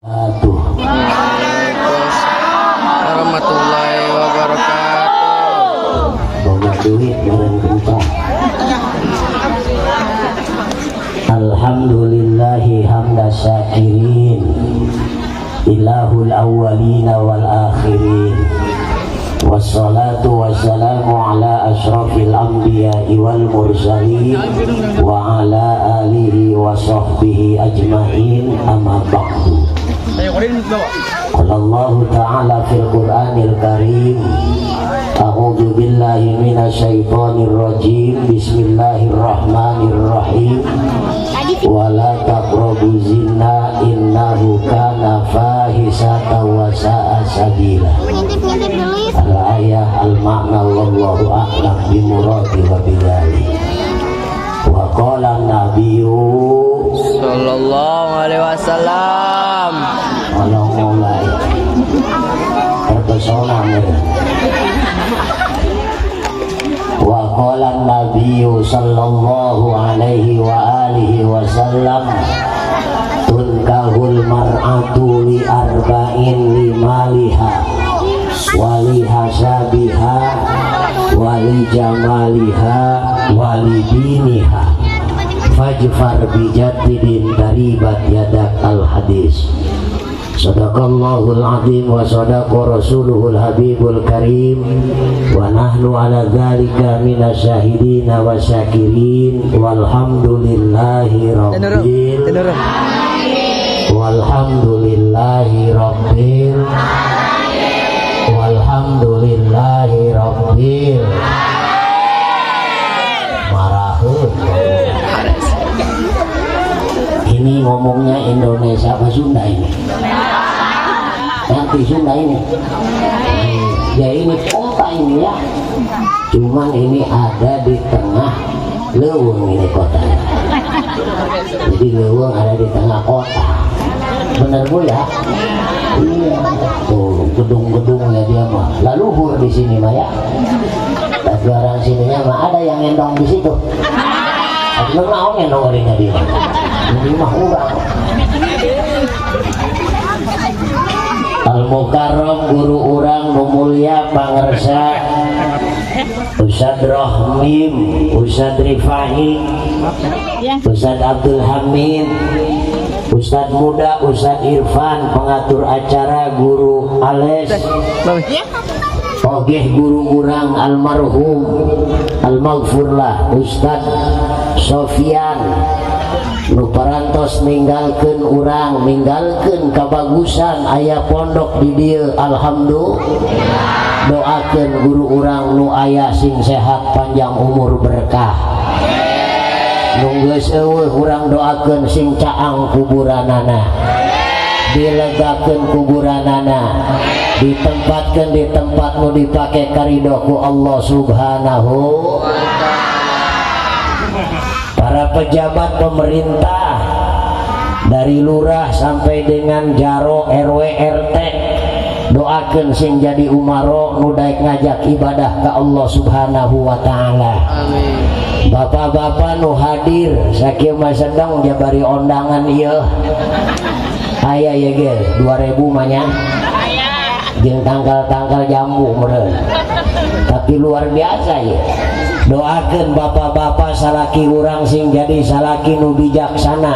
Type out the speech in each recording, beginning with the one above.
Atuh. Waalaikumsalam warahmatullahi wabarakatuh. Boga duit meureun gempa. Alhamdulillahi hamda syakirin, ilahul awwalina wal akhirin. Wassalatu wassalamu ala asyrafil anbiya'i wal mursalin wa ala alihi wa sahbihi ajmain, amma ba'du. Qala Allah Ta'ala fil Qur'anil Karim. A'udzu billahi minasyaitonir rajim. Bismillahirrahmanirrahim. Wala taqrabu zina innahu kana fahisatan wa sa'a sabila. Ngintip-ngintip dulu ya. Al-ayah al-makna, wallahu a'lam bimuradi wa bidzalik. Wa qala nabiyyu Sallallahu alaihi wasallam. Kalau mulai terpesona meureun. Wa qala nabiyyu sallallahu alaihi wa alihi wasallam, tunkahul mar'atu li arba'in, li maliha wa li hasabiha wa li jamaliha wa li diniha, fajfar bijatidin taribat yadak. Al hadis. Sadaqallahul azim wa sadaqa rasuluhul habibul karim wa nahnu ala dzalika minasyahidina wa syakirin, walhamdulillahi rabbil walhamdulillahi rabbil walhamdulillahi rabbil maraheun. Ini ngomongnya Indonesia apa Sunda ini? Nanti Sunda ini ya, ini kota ini ya, cuman ini ada di tengah leuweung ini kotanya. Jadi leuweung ada di tengah kota, bener, Bu, ya? Iya, tuh gedung-gedungnya dia mah laluhur di sini mah ya. Tapi orang sininya mah ada yang ngendong di situ. Tapi mau ngendong orinya dia ini mah urang. Al Mukarram, guru urang nu mulia, pangersa Ustad Rohmim, Ustad Rifai, Ustad Abdul Hamid, Ustad Muda, Ustad Irfan, pengatur acara Guru Ales, Ogeh guru urang almarhum almaghfurlah Ustad Sofian nu parantos ninggalkeun urang, ninggalkeun kabagusan, aya pondok di dieu. Alhamdulillah. Doakeun guru urang nu aya sing sehat, panjang umur, berkah. Nu geus euweuh urang doakeun sing caang kuburanana, dilegakeun kuburanana, ditempatkan di tempat nu dipake karido ku Allah Subhanahu. Para pejabat pemerintah dari lurah sampai dengan jaro, RW, RT, doakan sing jadi umaro nu daek ngajak ibadah ke Allah Subhanahu wa Ta'ala. Amin. Bapak-bapak nu hadir sakieu mah sedang jabari ondangan ieu aya ya ge 2000 mah nya, jeung tangkal-tangkal jambu meureun. Tapi luar biasa ya. Doakan bapak-bapak salaki urang sing jadi salaki nu bijaksana,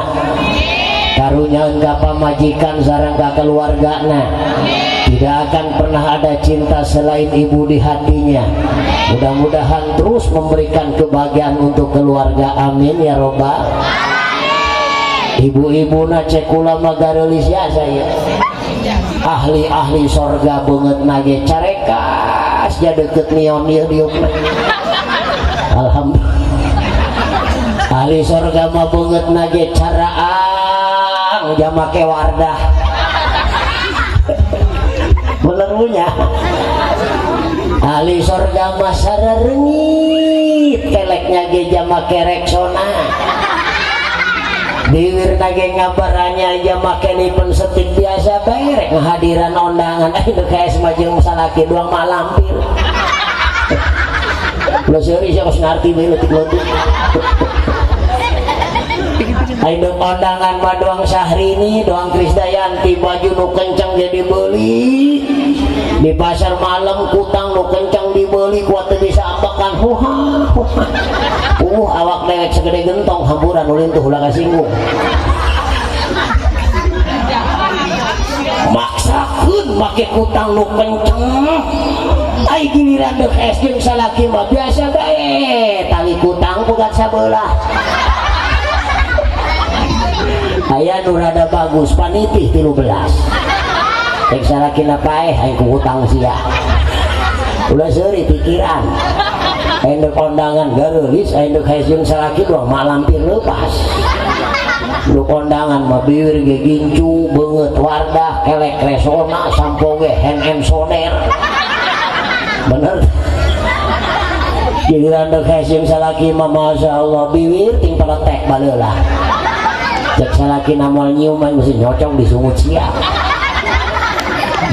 karunya ka pamajikan sareng ka keluargana, tidak akan pernah ada cinta selain ibu di hatinya. Mudah-mudahan terus memberikan kebahagiaan untuk keluarga. Amin ya robbal. Ibu-ibu na cek kula mah gareulis ya saya, ahli-ahli sorga, beungeut nage carekas ja deket neon ieu diukna. Alhamdulillah, ahli sorga mah beungeut nage caraang ja make wardah. Bener punya ahli sorga mah sararengit keleknya ge ja make Rexona, bibir nage ngabarannya aja make lipen setik biasa berek ngehadiran undangan. Eh, itu kayak semacam salaki doang mah lampir. Lo seri siapa ngerti bae leutik-leutik. Ayo kondangan mah doang Syahrini, doang Krisdayanti, baju nu kencang jadi beli di pasar malam, kutang nu kencang dibeli, kuat teu bisa ambekan, huha huha. Awak dewek segede gentong, hamburan ulin tuh, ulah kasinggung. Maksakeun make kutang nu kenceng. Ai giliran deuk es jeung salaki mah biasa bae, tali kutang pegat sabelah. Aya nu rada bagus, panitih 13. Rek salakina paeh, aing ku hutang sia. Ulah seuri pikiran. Aing deuk kondangan gareulis, aing deuk hees jeung salaki doang mak lampir leupas. Nu kondangan mah bibir ge gincu, beungeut wardah, kelek resona, sampo ge hand and shoulder. Bener. Giliran deuk hees jeung salaki mah, masya Allah, bibir ting peletek baleulah. Cek salaki moal nyiuman, mesti nyocong di sungut sia.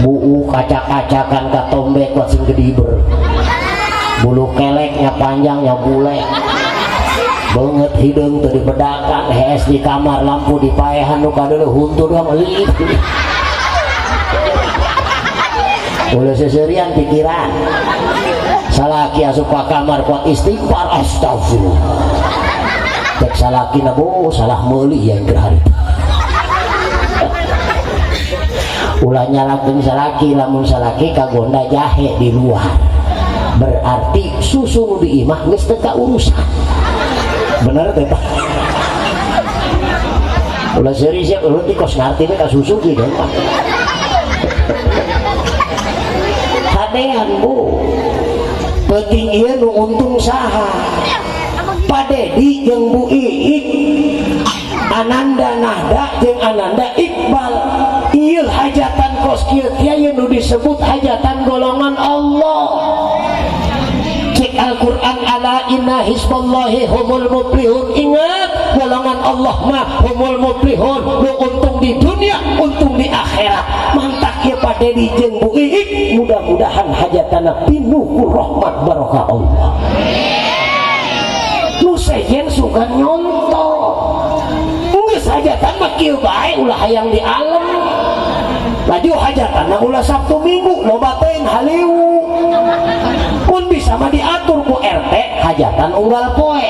Buu kacak-kacakan ka tombek buat sing gediber. Bulu keleknya panjangnya bule. Beungeut hideung teu dibedakan, hees di kamar lampu dipaehan, nu kadeuleu huntu doang leuit. Ulah seserian pikiran. Salaki asup ka kamar kuat istighfar, astagfirullah. Cek salaki na, bu salah meuli yang keur harita. Ulah nyalakeun salaki, lamun salaki kagonda jahe di luar. Berarti susu nu di imah geus teu kaurusan. Bener teh, Pak? Ulah seuri sia, ulah ti kos ngarti we ka susu kieu mah. Hadean, Bu. Penting ieu nu untung saha? Pak Dedi jeung Bu Iik, Ananda Nahda jeung Ananda Iqbal. Ieu hajatan kos kieu kieu nu disebut hajatan golongan Allah. Cek Al-Quran, ala inna hisballahi humul muflihun. Ingat, golongan Allah mah humul muflihun, nu untung di dunia, untung di akhirat. Mantak ya Pak Dedi jeung Bu Iik, mudah-mudahan hajatanna pinuh ku rahmat barokah Allah. Nu sejen suka nyontoh. Geus hajatan mah kieu bae, ulah hayang di alam. Laju hajatan ulah Sabtu Minggu, loba teuing haliwu. Pun bisa mah diatur ku RT hajatan unggal poe.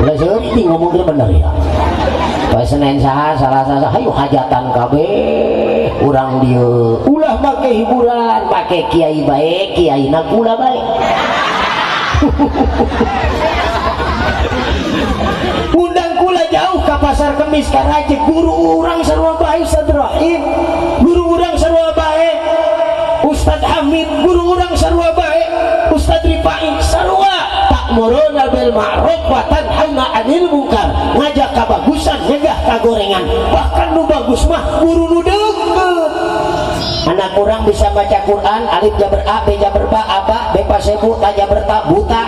Ulah seuri ti ngomong teu bener ya. Poe Senin saha, Salasa saha, hayu hajatan kabeh urang dieu. Ulah make hiburan, make kiai bae, kiaina kula bae. Undang kula jauh ka pasar Kemis ka Rajeg, guru urang sarua bae Ustaz Rahim, guru urang sarua bae Ustaz Hamid, guru urang sarua bae Ustaz Rifai, sarua ta'muruna bil ma'ruf wa tanhauna 'anil munkar, ngajak kabagusan, nyegah kagorengan. Bahkan nu bagus mah guru nu deukeut. Anak kurang bisa baca Quran, alif jabar a, b jabar ba, a ba, b pasebu, ta jabar ta, buta.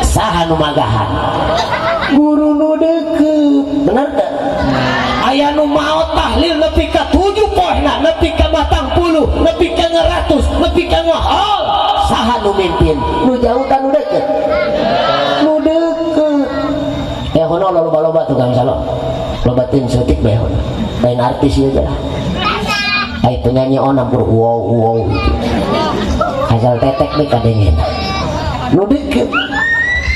Saha nu magahan? Guru nu deukeut. Bener teu? Aya nu maot tahlil nepi ka 7 poehna, nepi ka 40, nepi ka 100, nepi ka ngahal. Saha nu mimpin? Nu jauh ta nu deukeut? Nu deukeut. Ya hono loba-loba tukang salon. Loba teuing seutik bae hono. Lain artis ieu lah. Ai penyanyi onam kur wow wow gitu. Asal tetek bae kadengen. Nu deukeut.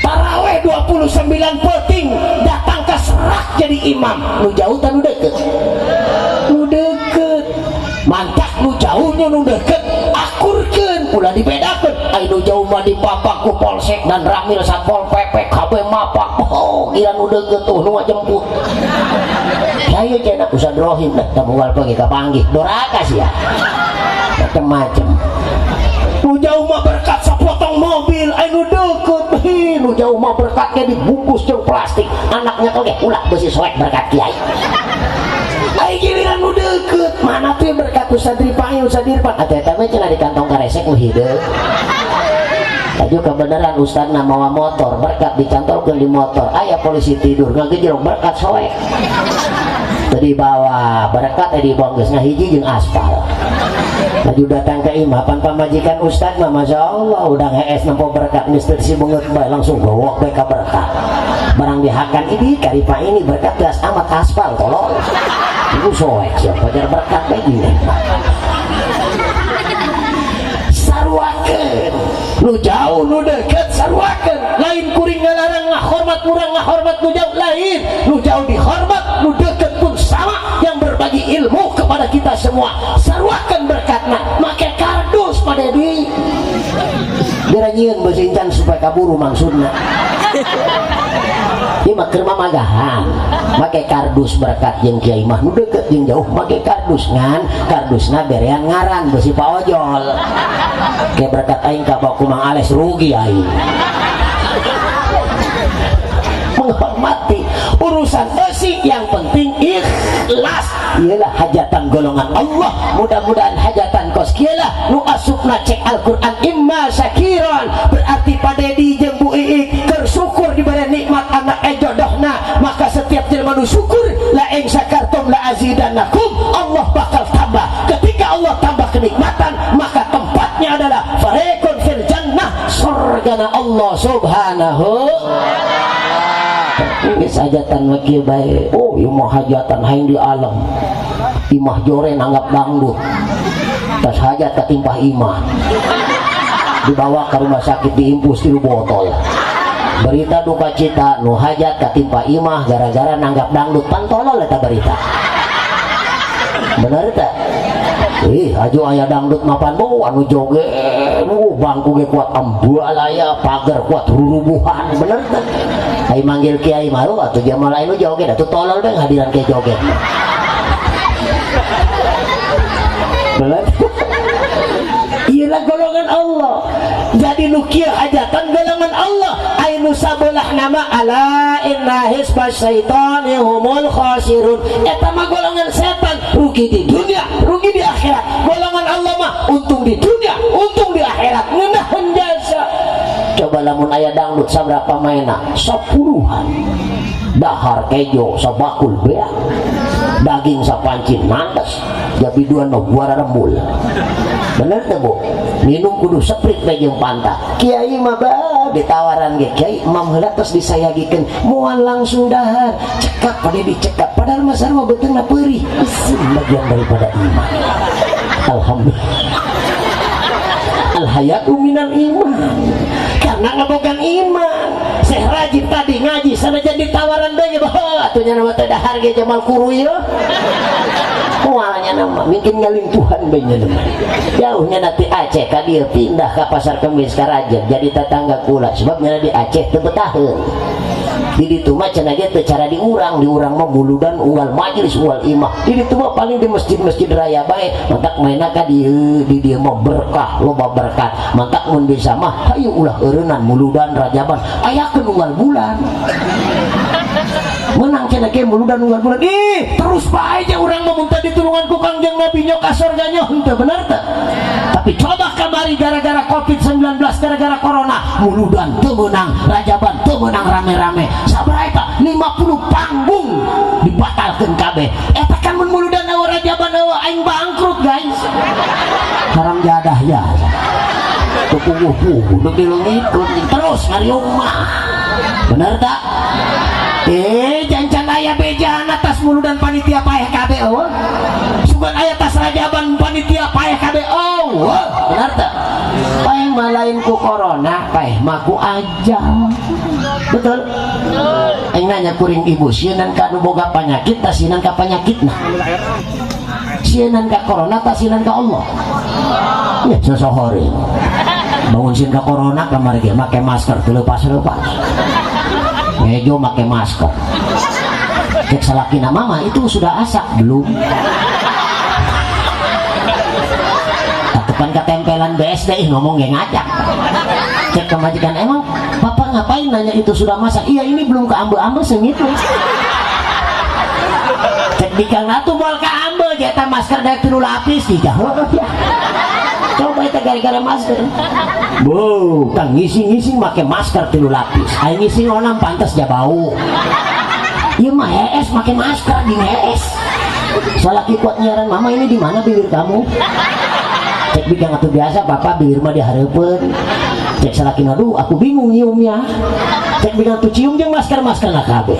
Taraweh 29 peuting datang ke serak jadi imam. Nu jauh ta nu deukeut? Nu deukeut. Mantak nu jauhnya nu deukeut akurkeun, ulah dibedakeun. Ai nu jauh mah dipapak ku Polsek dan Ramil Satpol PP KB mapak. Oh, gila nu deukeut tuh nu ngajemput. Saya cenah Ustaz Rohim dah tamual pagi kapanggih. Doraka sia. Macem-macem. Nu jauh mah berkat sapotong mobil, ai nu deukeut hei, nu jauh mah berkatnya dibungkus jeung plastik. Anaknya oge ulah beusi soek berkat kiai. Ai giliran nu deukeut, mana tuh berkat Ustaz Rifai, Ustaz Irfan? Atuh eta mah cenah di kantong karesek nu hideung. Laju kebenaran Ustaz na mawa motor, berkat dicantolkeun di motor. Aya polisi tidur, ngagejrong berkat soek. Tadi bawa berkat, tadi dibawa geus ngahiji jeung aspal. Laju datang ke imah pan pamajikan ustad mah, masya Allah, udah ngees nempo berkat mister si beungeut bae langsung gowok bae ka berkat. Barang dihakan ini karipa ini berkat geus amat aspal tolol. Itu soek siapa jar berkat bae gini. Saruakeun nu jauh nu deket, saruakeun. Lain kuring ngalarang ngahormat urang ngahormat nu jauh, lain. Nu jauh dihormat, nu deket pun sama, yang berbagi ilmu kepada kita semua saruakeun berkatna. Make kardus pada di biar nyieun beusi encan supaya kaburu maksudna. Ieu mah keur mamagahan. Make kardus berkat jeung kiai mah nu deket jeung jauh make kardus, ngan kardusna berean ngaran beusi pa ojol. Kayak berkat aing ka bawa ku Mang Ales, rugi aing. Menghormati urusan besi, yang penting ikhlas. Iyalah hajatan golongan Allah. Mudah-mudahan hajatan kos kieu nu asupna cek Al-Quran imma syakiron, berarti Pak Dedi jeung Bu Iik bersyukur diberi nikmat anak jodohna. Maka setiap jelema nu syukur, la in syakartum la azidannakum, Allah bakal tambah. Ketika Allah tambah kenikmatan, maka tempatnya adalah fariqun fil jannah, surgana Allah subhanahu. Geus hajatan mah kieu bae. Oh, ieu mah hajatan hayang di alam. Imah jore nanggap dangdut. Tas hajat katimpah imah. Dibawa ke rumah sakit, diinfus 3 botol. Berita duka cita, nu hajat katimpa imah gara-gara nanggap dangdut, pan tolol eta berita. Bener tak? Ih, aju aya dangdut mapan bau anu joget, bangku ge kuat ambalaya, pagar kuat rurubuhan, bener tak? Ai manggil kiai malu atuh jamaah lain nu joget, atuh tolol deh hadiran kiai joget. Bener? Iyalah golongan Allah. Jadi nu kieu hajatan golongan Allah. Ai nu sabelah nama ala inna hizbas syaitani humul khasirun. Eta mah golongan setan, rugi di dunia, rugi di akhirat. Golongan Allah mah untung di dunia, untung di akhirat. Ngeunaheun jasa. Coba lamun aya dangdut saberapa maena? 10-an. Dahar kejo sabakul beak. Daging sapancin mantes. Jabiduan mah buara rembul. Bener teh, Bu? Minum kudu seprit bae jeung panta. Kiai mah bah ditawaran ge kiai mam heula tos disayagikeun moal langsung dahar. Cekap pada dicekap padahal mah sarua beuteungna peurih. Isim bagian daripada iman. Alhamdulillah. Al hayatu minal iman. Karena ngabogaan iman. Syekh Rajib tadi ngaji sana jadi tawaran bae bah atuh nya nama teh dahar ge jamal kuru ieu. Mualnya nama mungkin ngalimpuhan bae nya nama. Jauhnya nanti Aceh ka dieu pindah ka Pasar Kemis ka Rajab jadi tetangga kula sebabnya di Aceh teu betaheun. Di ditu mah cenah ge teu cara diurang, diurang mah muludan unggal majelis unggal imah. Di ditu mah paling di masjid-masjid raya bae, mantak maena ka dieu, di dieu mah berkah, loba berkat. Mantak mun bisa mah hayu ulah eureunnan muludan rajaban, ayakeun unggal bulan. Menang cenah ge muludan unggal bulan. Ih, terus bae nya urang mah mun teu ditulungan ku Kangjeng Nabi nyok ka surga nya henteu, bener teu? Tapi coba kamari gara-gara Covid-19, gara-gara corona, muludan teu meunang, rajaban teu meunang rame-rame. Sabaraha eta? 50 panggung dibatalkeun kabeh. Eta kan mun muludan eueuh rajaban eueuh aing bangkrut, guys. Haram jadah ya. Teu puguh-puguh deuk dileungitkeun terus ngariung mah. Bener tak? Jangan aya bejaan atas muludan panitia paeh kabeh eueuh. Sugan aya tas rajaban panitia paeh kabeh eueuh. Bener tak? Paeh mah lain ku corona, paeh mah ku ajal. Betul? Aing nanya kuring ibu, sieunan ka nu boga panyakit ta sieunan ka panyakitna? Sieunan ka corona ta sieunan ka Allah? Ya sosohore. Bangun sieun ka corona kamari ge make masker teu lepas-lepas. Ngejo make masker. Cek salakina mama itu sudah asak belum? Katepan ketempelan BSD ih ngomong ge ngajak. Cek ke majikan, emang papa ngapain nanya itu sudah masak? Iya ini belum keambe-ambe sengit. Cek bikang atuh moal keambe jeta masker daek 3 lapis di jauh ya. Coba itu gara-gara masker. Bu, kang ngising-ngising make masker 3 lapis. Aing ngising onam pantas ja bau. Ieu mah hees make masker di hees. Salaki kuat nyiaran, "Mama, ini di mana bibir kamu?" Cek bikang, "Atuh biasa, Papa, bibir mah dihareupeun." Cek salaki, "Aduh, aku bingung nyiumnya." Cek bikang, "Tuh cium jeung masker, masker na kabeh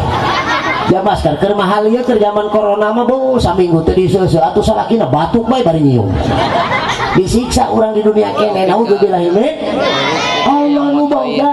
ya, masker keur mahal ieu keur zaman corona mah, bu, saminggu teu diseuseuh." Atuh salakina batuk bae bari nyium. Disiksa urang di dunia kene, naudzubillahi min. Allah nu boga.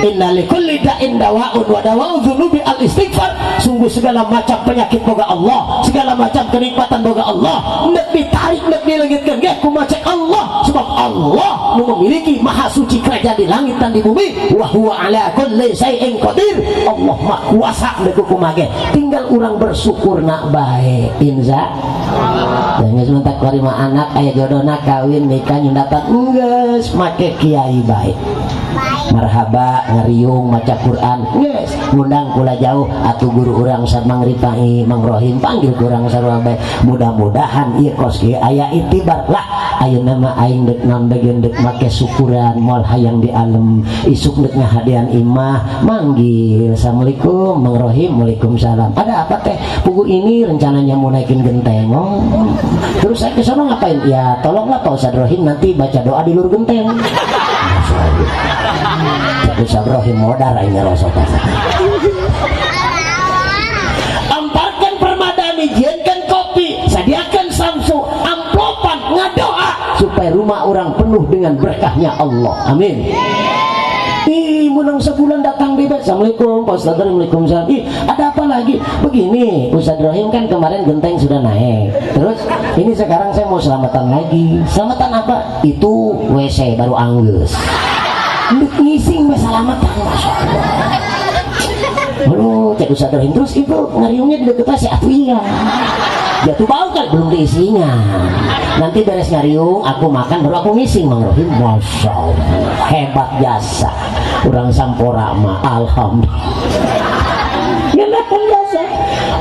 Inna likulli da'in dawa'un wa dawa'u dzunubi al istighfar. Sungguh segala macam penyakit boga Allah, segala macam kenikmatan boga Allah. Nek ditarik, nek dilengitkeun ge kumaha cek Allah, sebab Allah nu memiliki maha suci kerajaan di langit dan di bumi. Wa huwa ala kulli syai'in qadir. Allah mah kuasa nek kumaha ge, tinggal urang bersyukur nak bae. Inza dan geus mentak mah anak aya jodohna, kawin, nikah, nyundatan, geus make kiai bae, marhaba, ngariung, maca Quran, geus ngundang kula jauh atuh guru urang Ustaz Mang Rifai, Mang Rohim, panggil kurang sarua bae. Mudah-mudahan ieu kos kieu aya itibar lah. Ayeuna mah aing deuk naon bagian deuk make syukuran, moal hayang di alem, isuk deuk ngahadean imah, manggil, "Assalamualaikum, Mang Rohim." "Waalaikumsalam, ada apa teh?" "Pugu ini rencananya mau naikin genteng." "Oh, terus saya ke sono ngapain?" "Ya tolonglah Pak Ustadz Rohim nanti baca doa di luar genteng." Masya Allah. Ustadz Rohim modar aing ngerosok. Amparkan permadani, jiankan kopi, sadiakan samsu, amplopan, ngadoa supaya rumah orang penuh dengan berkahnya Allah. Amin. Ih, menang sebulan datang di. "Assalamualaikum, Pak Ustadz Rohim." "Waalaikumsalam." "Ih, ada apa lagi?" "Begini, Ustadz Rohim, kan kemarin genteng sudah naik. Terus ini sekarang saya mau selamatan lagi." "Selamatan apa?" "Itu WC baru anggeus." Ngising we selamatan, Masya Allah. Aduh, cek Ustadz Rohim, "Terus itu ngariungnya di deket WC?" "Atuh iya. Jatuh bau kan belum diisinya. Nanti beres ngariung, aku makan, baru aku ngising, Mang Rohim." Masya Allah, hebat jasa. Urang Sampora mah, alhamdulillah. Ngeunah jasa.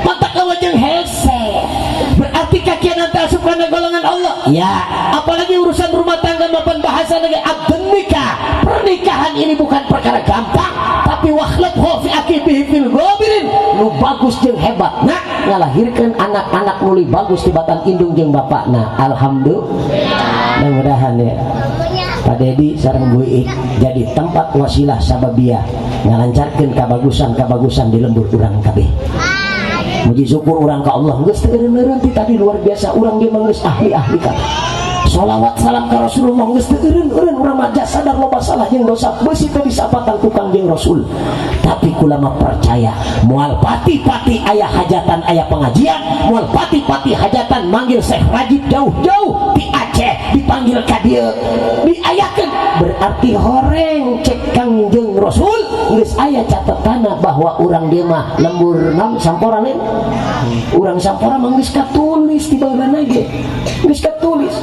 Mata jeung hese. Berarti kakian nanti asup kana golongan Allah. Ya, apalagi urusan rumah tangga maupun bahasa negara abdun nikah. Pernikahan ini bukan perkara gampang, tapi wakhlafhu fi aqibihi fil ghabirin. Nu bagus jeung hebat nah ngalahirkeun anak-anak nuli bagus tibatan indung jeung bapakna. Alhamdulillah. Mudah-mudahan ya. Pak Dedi sareng Bu Iik jadi tempat wasilah sababiyah ngalancarkeun kabagusan-kabagusan di lembur urang kabeh. Muji syukur urang ka Allah geus teu eureun-eureun ti tadi, luar biasa urang dia mah geus ahli-ahli kabeh. Salawat salam ka Rasulullah geus teu eureun-eureun. Urang mah sadar loba salah jeung dosa, beusi teu disapatan ku Kangjeng Rasul. Tapi kula mah percaya moal pati-pati aya hajatan, aya pengajian, moal pati-pati hajatan manggil Syekh Rajib jauh-jauh di Aceh, dipanggil ka dieu, diayakeun, berarti horeng cek Kangjeng Rasul geus aya catetana bahwa urang dieu mah lembur nam Sampora lain. Urang Sampora mah geus katulis di baheulana ge, geus katulis.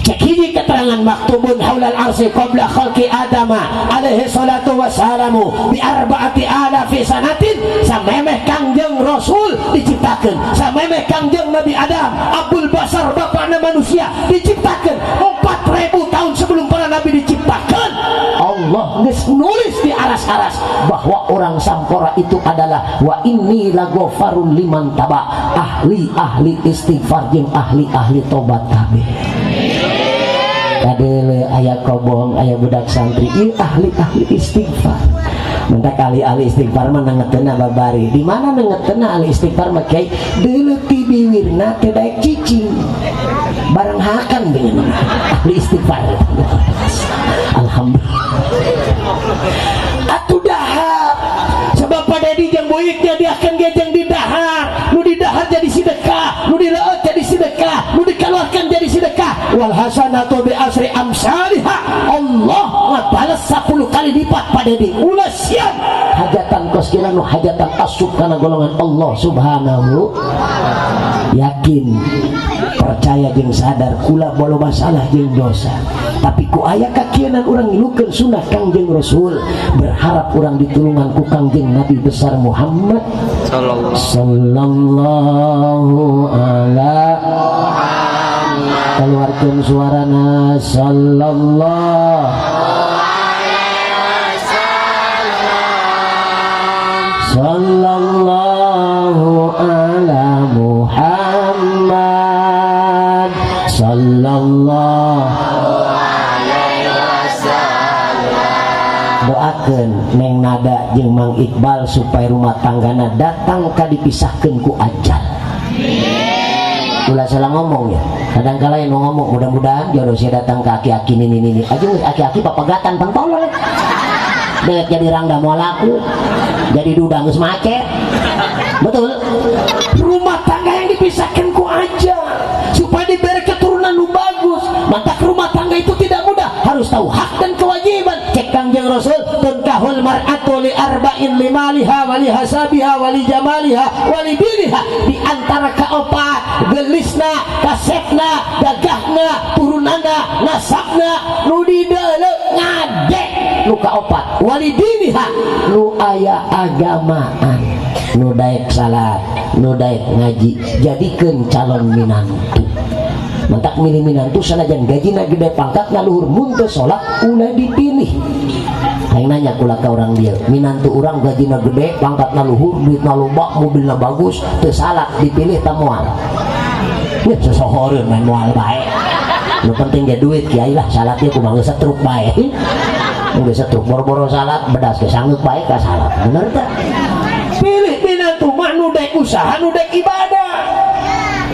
Cek hiji keterangan, maktubun haulal arsy qabla khalqi adama alaihi salatu wassalamu bi arba'ati alafi sanatin. Samemeh Kangjeng Rasul diciptakeun, samemeh Kangjeng Nabi Adam Abul Basar, bapakna manusia, diciptakeun, 4000 tahun sebelum para nabi diciptakan, Allah geus nulis di aras-aras bahwa orang Sampora itu adalah wa inni lagofarun liman taba, ahli-ahli istighfar jeung ahli-ahli tobat kabeh. Kadele aya kobong, aya budak santri ieu ahli-ahli istighfar. Mentak ahli-ahli istighfar mah nangeteuna babari. Di mana nangeteuna ahli istighfar mah, kiai? Deuleu ti biwirna teh daek cicing. Barang hakan dengan ahli istighfar. Alhamdulillah. Atuh dahar. Sebab Pak Dedi jeung Bu Iik nyadiakeun ge jeung di dahar. Nu di dahar jadi sedekah, nu dileueut jadi sedekah, nu dikeluarkan jadi sedekah. Wal hasanatu bi asri amsalihha. Allah ngabales 10 kali lipat Pak Dedi. Ulah siap hajatan kos kira nu hajatan asup kana golongan Allah Subhanahu. Yakin, percaya jeung sadar kula loba salah jeung dosa, tapi ku aya kakieunan urang ngilukeun sunah Kangjeng Rasul, berharap urang ditulungan ku Kangjeng Nabi besar Muhammad sallallahu sallallahu ala, keluarkan suarana, sallallahu sallallahu ala ala Muhammad sallallahu. Doakeun Neng Nada jeung Mang Iqbal supaya rumah tanggana datang ka dipisahkeun ku ajal. Ulah salah ngomong ya. Kadang kala yang mau ngomong, mudah-mudahan jodoh saya datang ke aki-aki ini aja, aki-aki papegatan pentolol dek, jadi rangda mau laku, jadi duda geus macet. Betul, rumah tangga yang dipisahkan ku ajal supaya diberi keturunan nu bagus. Maka rumah tangga itu tidak mudah, harus tahu hak dan kewajiban. Cek Kangjeng Rasul, tunkahul mar'atu li arba'in, limaliha wali hasabiha wali jamaliha wali diniha. Di antara kaopat, gelisna, kasepna, gagahna, turunana, nasabna, nu dideuleu ngade nu kaopat wali diniha, nu aya agamaan, nu daek salat, nu daek ngaji, jadikeun calon minantu. Mantak milih minantu sanajan gajina gede, pangkat luhur, mun teu salat ulah dipilih. Hayang nanya kula ka urang dieu, minantu urang gajina gede, pangkatna luhur, duitna loba, mobilna bagus, teu salat, dipilih ta moal? Ya sesohoreun main moal bae. Nu penting ge duit, kiai lah, salatnya kumaha geus setruk bae. Geus setruk boro-boro salat, bedas ge sanggeuk bae ka salat. Bener teh? Pilih minantu mah nu dek usaha, nu dek ibadah.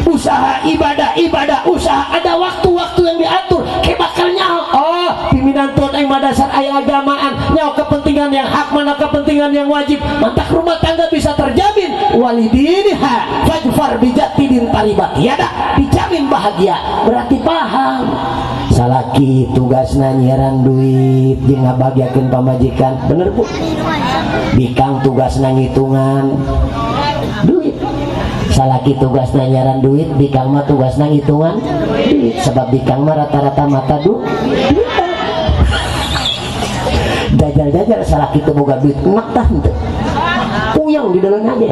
Usaha ibadah, ibadah usaha, ada waktu-waktu yang diatur kayak bakal nyaho, oh pimpinan aing mah dasar aya agamaan, nyaho kepentingan yang hak mana, kepentingan yang wajib. Mantak rumah tangga bisa terjamin. Walidiniha fajfar bijati din taribat yada, dijamin bahagia. Berarti paham, salaki tugasna nyiaran duit jeung ngabahagiakeun pamajikan. Bener, Bu? Bikang tugasna ngitungan duit. Salaki tugasna nyiaran duit, bikang mah tugasna ngitungan duit, sebab bikang mah rata-rata mata duit. Jajal-jajal salaki teu boga duit, enak tah henteu? Puyeng di dalam aja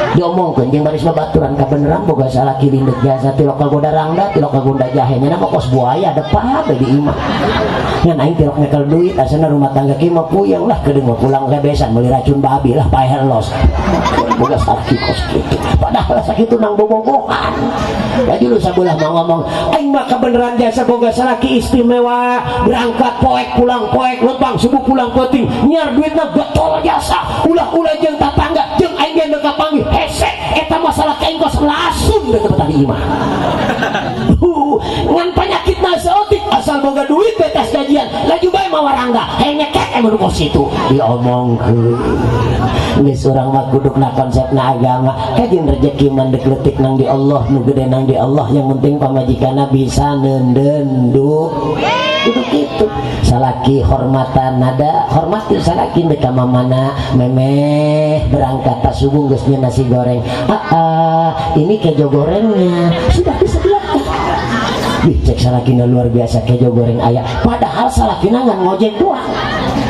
diomongkeun jeung baris babaturan. Kabeneran boga salaki lindek jasa, tilok ka goda rangda, tilok ka gonda jahe, nya mah kos buaya depan di imah. Ngan aing tilok nyekel duit, asana rumah tangga kieu mah puyeng lah. Kedeung mah pulang bebesan meuli racun babi lah, paeh los. Boga salaki kos kitu, padahal sakitu nang bobogohan. Jadi lu sabelah mau ngomong, aing mah kebenaran jasa boga salaki istimewa, berangkat poek pulang poek, lempang subuh pulang peuting, nyiar duitna getol jasa, ulah-ulah jeung tatangga jeung aing ge teu kapanggih hese. Eta masalah ka aing kos langsung deuk tadi imah. Ngan penyakit saeutik, asal boga duit betas gajian laju bae mawa rangga, hayang nyekek emang kos itu. Diomongkeun geus, urang mah kudukna konsepna agama. Kajeun rezeki mandek leutik nang di Allah, nu gede nang di Allah. Yang penting pamajikanna bisa neundeun du kudu kitu. Salaki hormatan nada, hormati salaki. Dek ka mamana memeh berangkat tas subuh geus nyeun nasi goreng. Ah, ah, ini kejo gorengnya sudah disediakan. Wih, cek salakina luar biasa, kejo goreng aya. Padahal salakina ngan ngojek doang.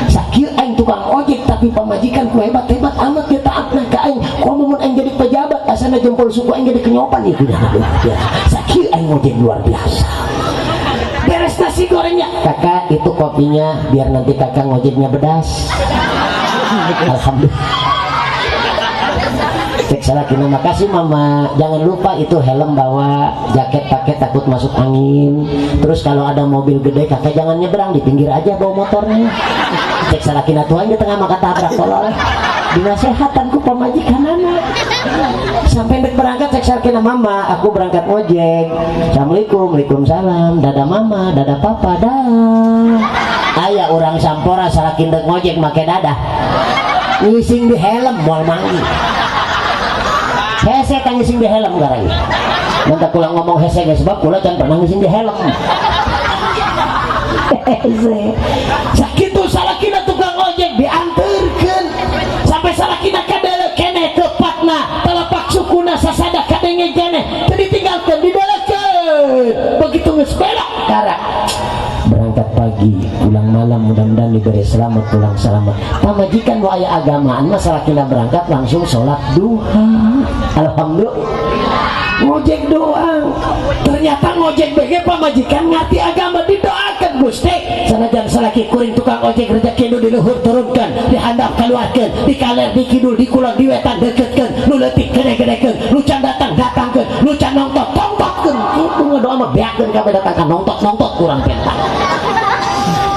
Sakieu aing tukang ojek tapi pamajikan ku hebat-hebat amat dia, taatna ka aing. Komo mun aing jadi pejabat, asana jempol suku aing jadi kenyopan ieu luar biasa. Sakieu aing ngojek luar biasa. Beres nasi gorengnya, kakak itu kopinya, biar nanti kakak ngojeknya bedas. Alhamdulillah. Cek salakina, makasih mama, jangan lupa itu helm bawa, jaket pakai, takut masuk angin. Terus kalau ada mobil gede kakak jangan nyebrang, di pinggir aja bawa motornya. Cek salakina, tuan di tengah maka tabrak tolol. Dinasehatan ku pamajikan anak. Sampai dek berangkat, cek salakina, mama aku berangkat ngojek, assalamualaikum. Waalaikumsalam, dadah mama, dadah papa, dah. Aya orang sampora salakin dek ngojek make dadah, ngising di helm moal manggih. Hese kan ngising di helm garai. Nanti kula ngomong hese ge sebab kula can pernah ngising di helm. Hese. Sakitu salakina tukang ojek dianterkeun sampai salakina kadele keneh kepatna, telapak sukuna sasada kadenge keneh, teu ditinggalkeun, didelekeun. Begitu geus belok karak, berangkat pagi pulang malam, mudah-mudahan diberi selamat pulang selamat. Pamajikan nu aya agamaan mah salakina berangkat langsung sholat duha. Alhamdulillah, ngojek doang ternyata ngojek bege pamajikan ngerti agama. Didoakan, Gusti, sanajan salaki kuring tukang ojek, rezeki nu di luhur turunkan, di handap keluarkan, di kaler, di kidul, di kulon, di wetan deketkeun, nu leutik gede-gedekeun. Datangkeun, nu can datang datangkeun, nu can nongtot tongtotkeun. Kitu ngadoa mah, beakeun kabeh datang ka nongtot nongtot kurang pentang.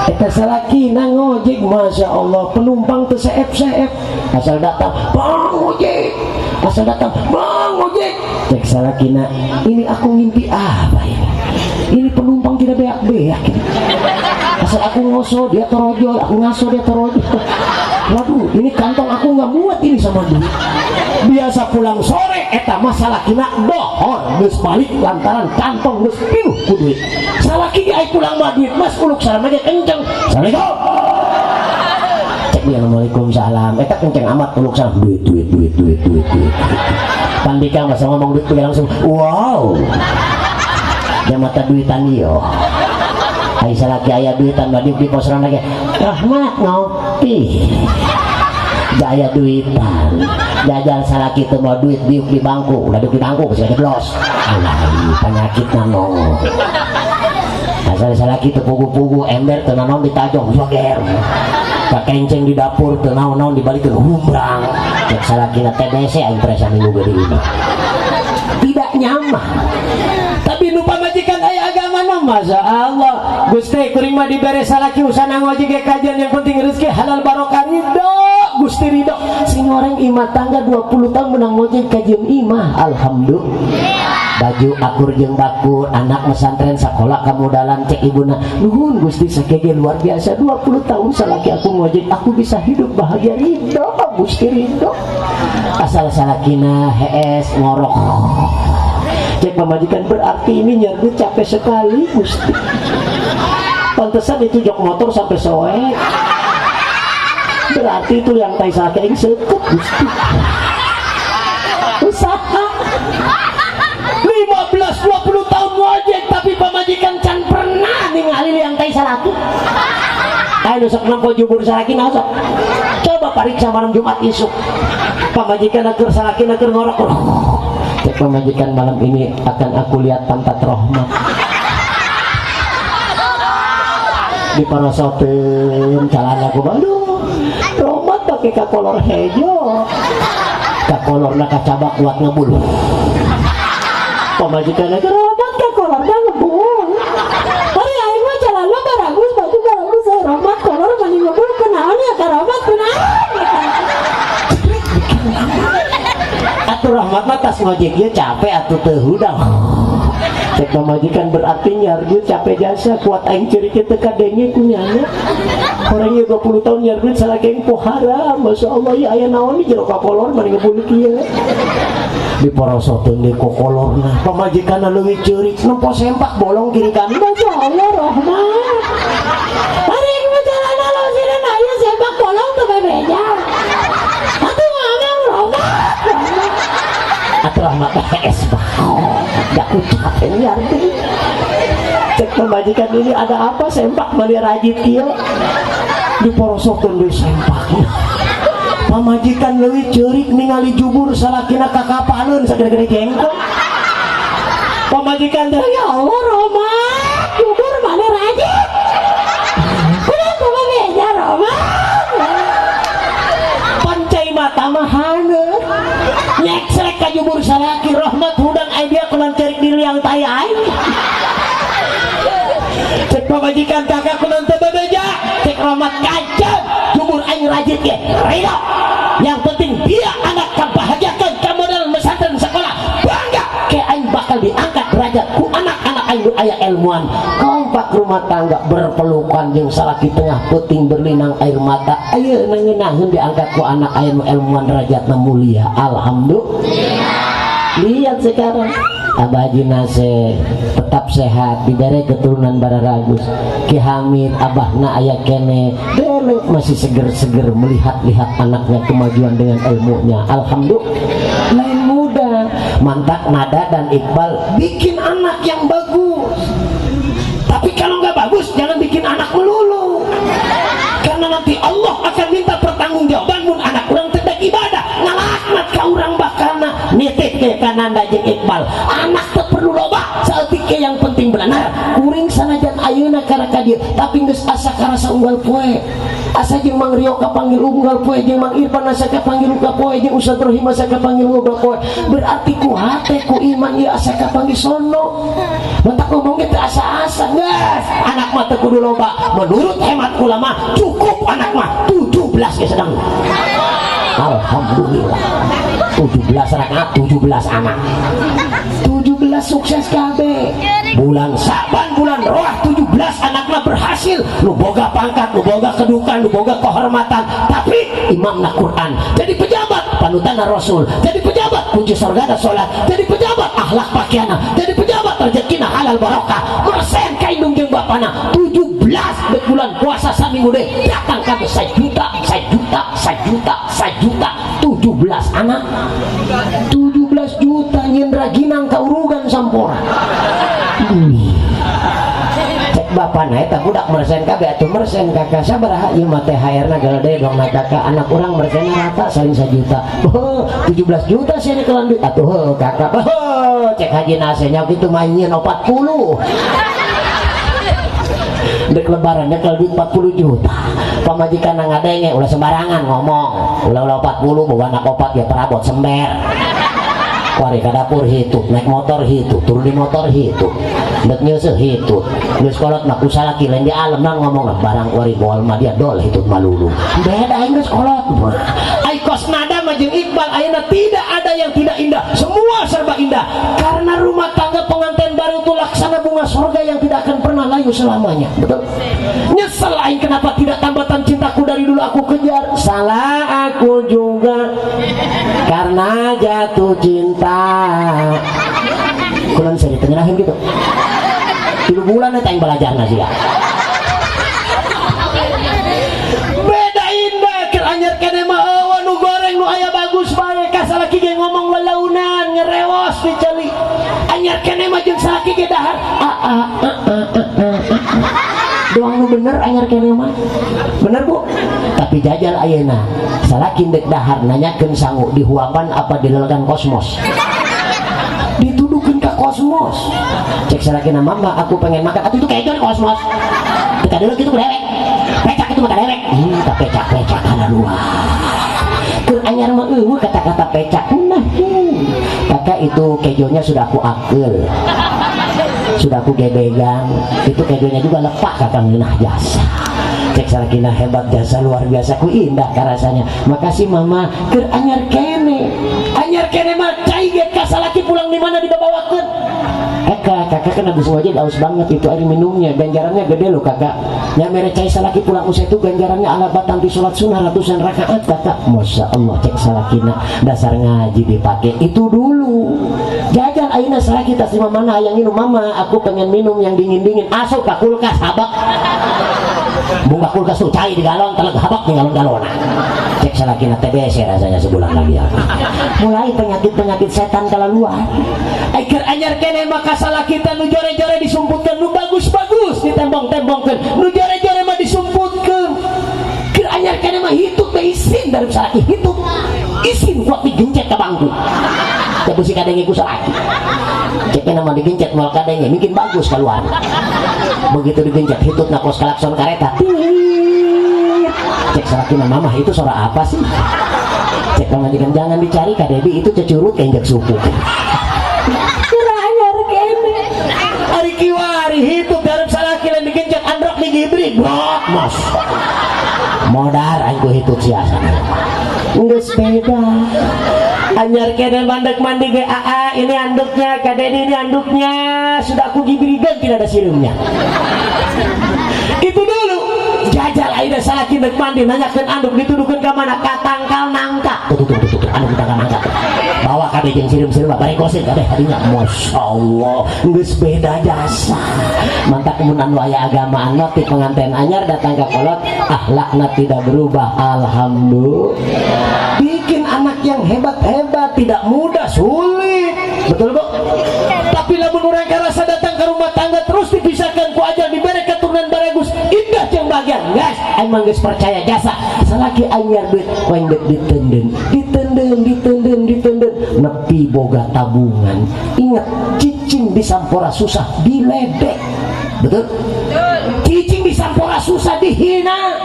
Eta salakina ngojek, Masya Allah, penumpang teu seep-seep, asal datang, "Bang ojek," asal datang, "Bang ojek." Cek salakina, "Ini aku ngimpi apa ini? Ini penumpang tidak beak-beak ini. Asal aku ngoso dia torojol, aku ngaso dia torojol. Waduh, ini kantong aku nggak muat ini sama duit." Biasa pulang sore, eta mah salakina dohor geus balik lantaran kantong geus pinuh ku duit. Salaki ge ai pulang mah duit mas uluk salam aja kenceng, "Assalamualaikum." Cek dia, "Waalaikumsalam." Eta kenceng amat uluk salam, duit, duit, duit, duit, duit, duit. Pandika masa ngomong duit langsung wow, dia mata duitan iyo. Ai salaki aya duitan mah di pos ronda ge, "Rahmat, ngopi." Gaya duitan jajal salaki teu mau duit diuk di bangku, udah duduk di bangku bisa jeblos. Alah, penyakit nongol. Asal salaki teu pugu-pugu, ember teu naon ditajong joger, kakenceng di dapur teu naon-naon dibalikeun humbrang. Cek salakina, "TBC aing pres minggu gede ini tidak nyaman." Tapi nu pamajikan aya agama mah, Masya Allah, "Gusti, kuring mah dibere salaki usana ngojek ge kajian, yang penting rezeki halal barokah, ridho Gusti, ridho." Sing orang imah tangga 20 tahun menang ngojek kajian imah, alhamdulillah, baju akur jeung bakur, anak mesantren sekolah kamudalan. Cek ibuna, "Nuhun Gusti, sakege luar biasa, 20 tahun salaki aku ngojek, aku bisa hidup bahagia, ridho Gusti, ridho." Asal salakina hees ngorok, cek pamajikan, "Berarti ini nyerbu capek sekali Gusti, pantesan itu jok motor sampai soek, berarti itu yang tai salaki aing seukeut Gusti." Usaha 15 20 tahun ngojek, tapi pamajikan can pernah ningali yang tai salaki. Ayo sok nempo jubur salaki naon sok. Coba pariksa malam Jumat isuk. Pamajikan akur, salaki akur ngorok. Cek pamajikan, "Malam ini akan aku lihat pantat Rohmat." Di parosoteun calana ku, aduh, Rohmat pakai kakolor hejo. Kakolorna kacabak kuat ngebul. Pamajikan aja, "Rohmat kakolorna ngebul. Hari aing mah calana baragus, baju baragus, eh Rohmat kolor mani ngebul, kunaon ya ka Rohmat, kunaon?" Atuh Rahmat mah tas ngojek ieu capek atuh teu hudang. Cek pamajikan, "Berarti nyardu capek jasa kuat aing ceurik teu kadenge ku nyana. Orang ieu 20 tahun nyardu salaki aing pohara, Masya Allah, ya aya naon di jero kakolor mani ngebul kieu." Diporosoteun deui kokolorna. Pamajikanna leuwih ceurik, nempo sempak bolong kiri kanan. "Masya Allah Rahmat. Hari ini mah calana losina aya sempak bolong teu bebeja. Atuh ngomong Rahmat." Atuh Rahmat es bah. Gak ku capek nyardu. Cek pamajikan, "Ini ada apa sempak mani rajit kieu?" Diporosokeun deui sempakna. Pamajikan leuwih ceurik ningali jubur salakina kakapaleun sagede-gede jengkol. Pamajikan teh, "Ya Allah Rahmat, jubur mana rajit. Udah teu bebeja Rahmat." Pancai mata mah haneut. Nyeksrek ka jubur salaki, "Rahmat hudang ai dia kunan cerik di liang tai aing." Cek pamajikan, "Kakak kunan teu bebeja?" Cek Rahmat, "Kancen jubur aing rajit ge ridho. Yang penting dia anak kebahagiakan, modal mesantren sekolah bangga ke aing bakal diangkat derajat ku anak-anak aing nu aya ilmuwan." Kompak rumah tangga berpelukan jeung salaki tengah peuting berlinang air mata, ayeuna ngeunaheun diangkat ku anak aya nu ilmuwan, derajatna mulia, alhamdulillah. Lihat sekarang Abah Haji Nase tetap sehat, diberi keturunan bararagus. Ki Hamid abahna aya kene dele, masih seger-seger melihat-lihat anaknya kemajuan dengan ilmunya, alhamdulillah. Lain muda mantak Nada dan Iqbal bikin anak yang bagus, tapi kalau nggak bagus jangan bikin anak melulu, karena nanti Allah akan minta pertanggungjawaban mun anak urang tidak ibadah, ngalaknat ka urang bakalna. Nitip ke Kananda jeung Iqbal, anak teu perlu loba saeutik ge, yang penting benar. Kuring sanajan Ayeuna karek ka dieu, tapi geus asa karasa unggal poe, asa jeung Mang Rio kapanggil unggal poe, jeung Mang Irfan asa kapanggil unggal poe, jeung Ustaz Rohim asa kapanggil unggal poe. Berarti ku hate, ku iman ieu asa kapanggil sono. Matak ngomong gitu asa-asa geus anak mah teu kudu loba. Menurut hemat ulama cukup anak mah 17 ge sedang. Alhamdulillah, 17 rakaat, 17 anak, 17 sukses KB. Bulan Saban, bulan Roah, 17 anaknya berhasil, nu boga pangkat, nu boga kedudukan, nu boga kehormatan, tapi imamna Quran, jadi pejabat panutan Rasul, jadi pejabat kunci surga dan sholat, jadi pejabat akhlak pakaiana, jadi pejabat rezekina halal barokah. Mersen ka indung jeung bapana. 17 dek bulan puasa saminggu deh datang kami 1 juta, 1 juta, 1 juta, 1 juta, 17 anak 17 juta, nyieun raginang kaurugan sampora. Cek bapak na, eta budak mersen kabeh atuh. Mersen kakak sabaraha ieu mah? THR na gede dong na, kakak. Anak urang mersen rata saling 1 juta. Oh, 17 juta sih ini kelan duit atuh. Heuh, kakak. Oh, cek haji nase nya kitu mah nyieun 40 dek lebaran nyekel duit 40 juta. Pamajikan ngadenge, "Ulah sembarangan ngomong, ulah-ulah 40, boga anak opat ya perabot sember." Kuari ka dapur hitut, naik motor hitut, turun di motor hitut, dek nyeuseuh hitut. Geus kolot mah ku salaki lain di alam nang ngomong barang kuari boal mah dia dol hitut malulu. Beda aing geus kolot mah. Ai kos nada mah jeung Iqbal ayeuna tidak ada yang tidak indah, semua serba indah. Karena rumah tangga pengantin baru itu laksana bunga surga yang tidak akan pernah layu selamanya. Betul? Nyesel aing kenapa tidak tambatan cintaku dari dulu aku kejar. Salah aku juga karena jatuh cinta. Kulan saya penyerahin gitu. 3 bulan eta aing belajar nasi ya. Beda indah keur anyar keneh mah eueuh nu goreng, nu aya bagus bae, ka salaki ge ngomong lelaunan ngerewos diceli. Anyar keneh mah jeung salaki ge dahar a a a a a a a. Doang nu bener anyar keneh mah. Bener, Bu? Tapi jajal ayeuna salaki dek dahar nanyakeun sangu dihuapan apa dilelegan kosmos. Dituduhkeun ka kosmos. Cek salakina, "Mama, aku pengen makan." "Atuh itu kejon kosmos. Kita dulu gitu ku dewek. Pecak itu mah dewek." Tak pecak pecak kana luar. Keur anyar mah eueuh kata-kata pecak. Nah, kakak, itu kejonya sudah aku akel. Sudah aku gebegan. Itu kejonya juga lepak, kakak, ngeunah jasa. Cek salakina, "Hebat jasa, luar biasa." Ku indah karasanya. "Makasih, Mama." Keur anyar keneh. Anyar keneh mah cai ge ka salaki pulang di mana dibabawakeun. "Kakak, kakak kan habis ngojek haus banget, itu air minumnya, ganjarannya gede loh, kakak. Nya mere cai salaki pulang usai itu ganjarannya ala batang di sholat sunnah ratusan rakaat, kakak." Masya Allah, cek salakina, dasar ngaji dipakai itu dulu. Jajan ayeuna salaki tas lima mana yang minum, "Mama, aku pengen minum yang dingin-dingin." Asup ka kulkas, habak. Buka kulkas tuh cai di galon, teleg habak di galon-galon. Cek salakina, "TBC rasanya sebulan lagi aku." Mulai penyakit-penyakit setan keluar. Aiker anyar keneh maka salaki teh nu jore-jore disumputkeun, nu bagus-bagus ditembong-tembongkeun, nu jore-jore mah disumputkeun. Keur anyar keneh mah hitut teh isin dari salaki hitut. Isin kuat digencet ka bangku. Teh beusi kadenge ku salaki. Cek nama digencet moal kadenge, mungkin bagus keluar. Begitu digencet hitut na kos klakson kareta. Cek salaki, "Mama, itu suara apa sih?" Cek pamajikan, "Jangan dicari, Kak Debi, itu cecurut keinjek suku." Anyar keneh. Ari kiwari hitut garep salaki lain digencet, androk digibrik. Brok, mas. Modar aing ku hitut siasa. Geus beda. Anyar keneh mandek mandi ge, "Aa, ini anduknya, Kak Dedi, ini anduknya." Sudah aku gibrigan tidak ada sirumnya. Itu dulu. Jajal aida salaki dek mandi nanyakeun anduk dituduhkeun ka mana? Ka tangkal nangka. Tuh tuh tuh tuh, tuh anduk tangkal nangka. Bawa kabeh jeung sireum-sireum bari gosin kabeh hadinya. Masya Allah, geus beda jasa. Mantak mun anu aya agamaan mah ti pengantin anyar datang ke kolot akhlakna tidak berubah. Alhamdulillah. Bikin anak yang hebat-hebat tidak mudah, sulit. Betul, Bu? Tapi lamun urang karasa datang ke rumah tangga terus dipisahkan ku ajal, diberi keturunan bagus, indah jeung bagian. Guys, emang geus percaya jasa. Salaki anyar duit poing dek ditenden, ditenden, ditenden, ditenden, nepi boga tabungan. Ingat, cicing di sampora susah diledek. Betul? Cicing di Sampora susah, dihina.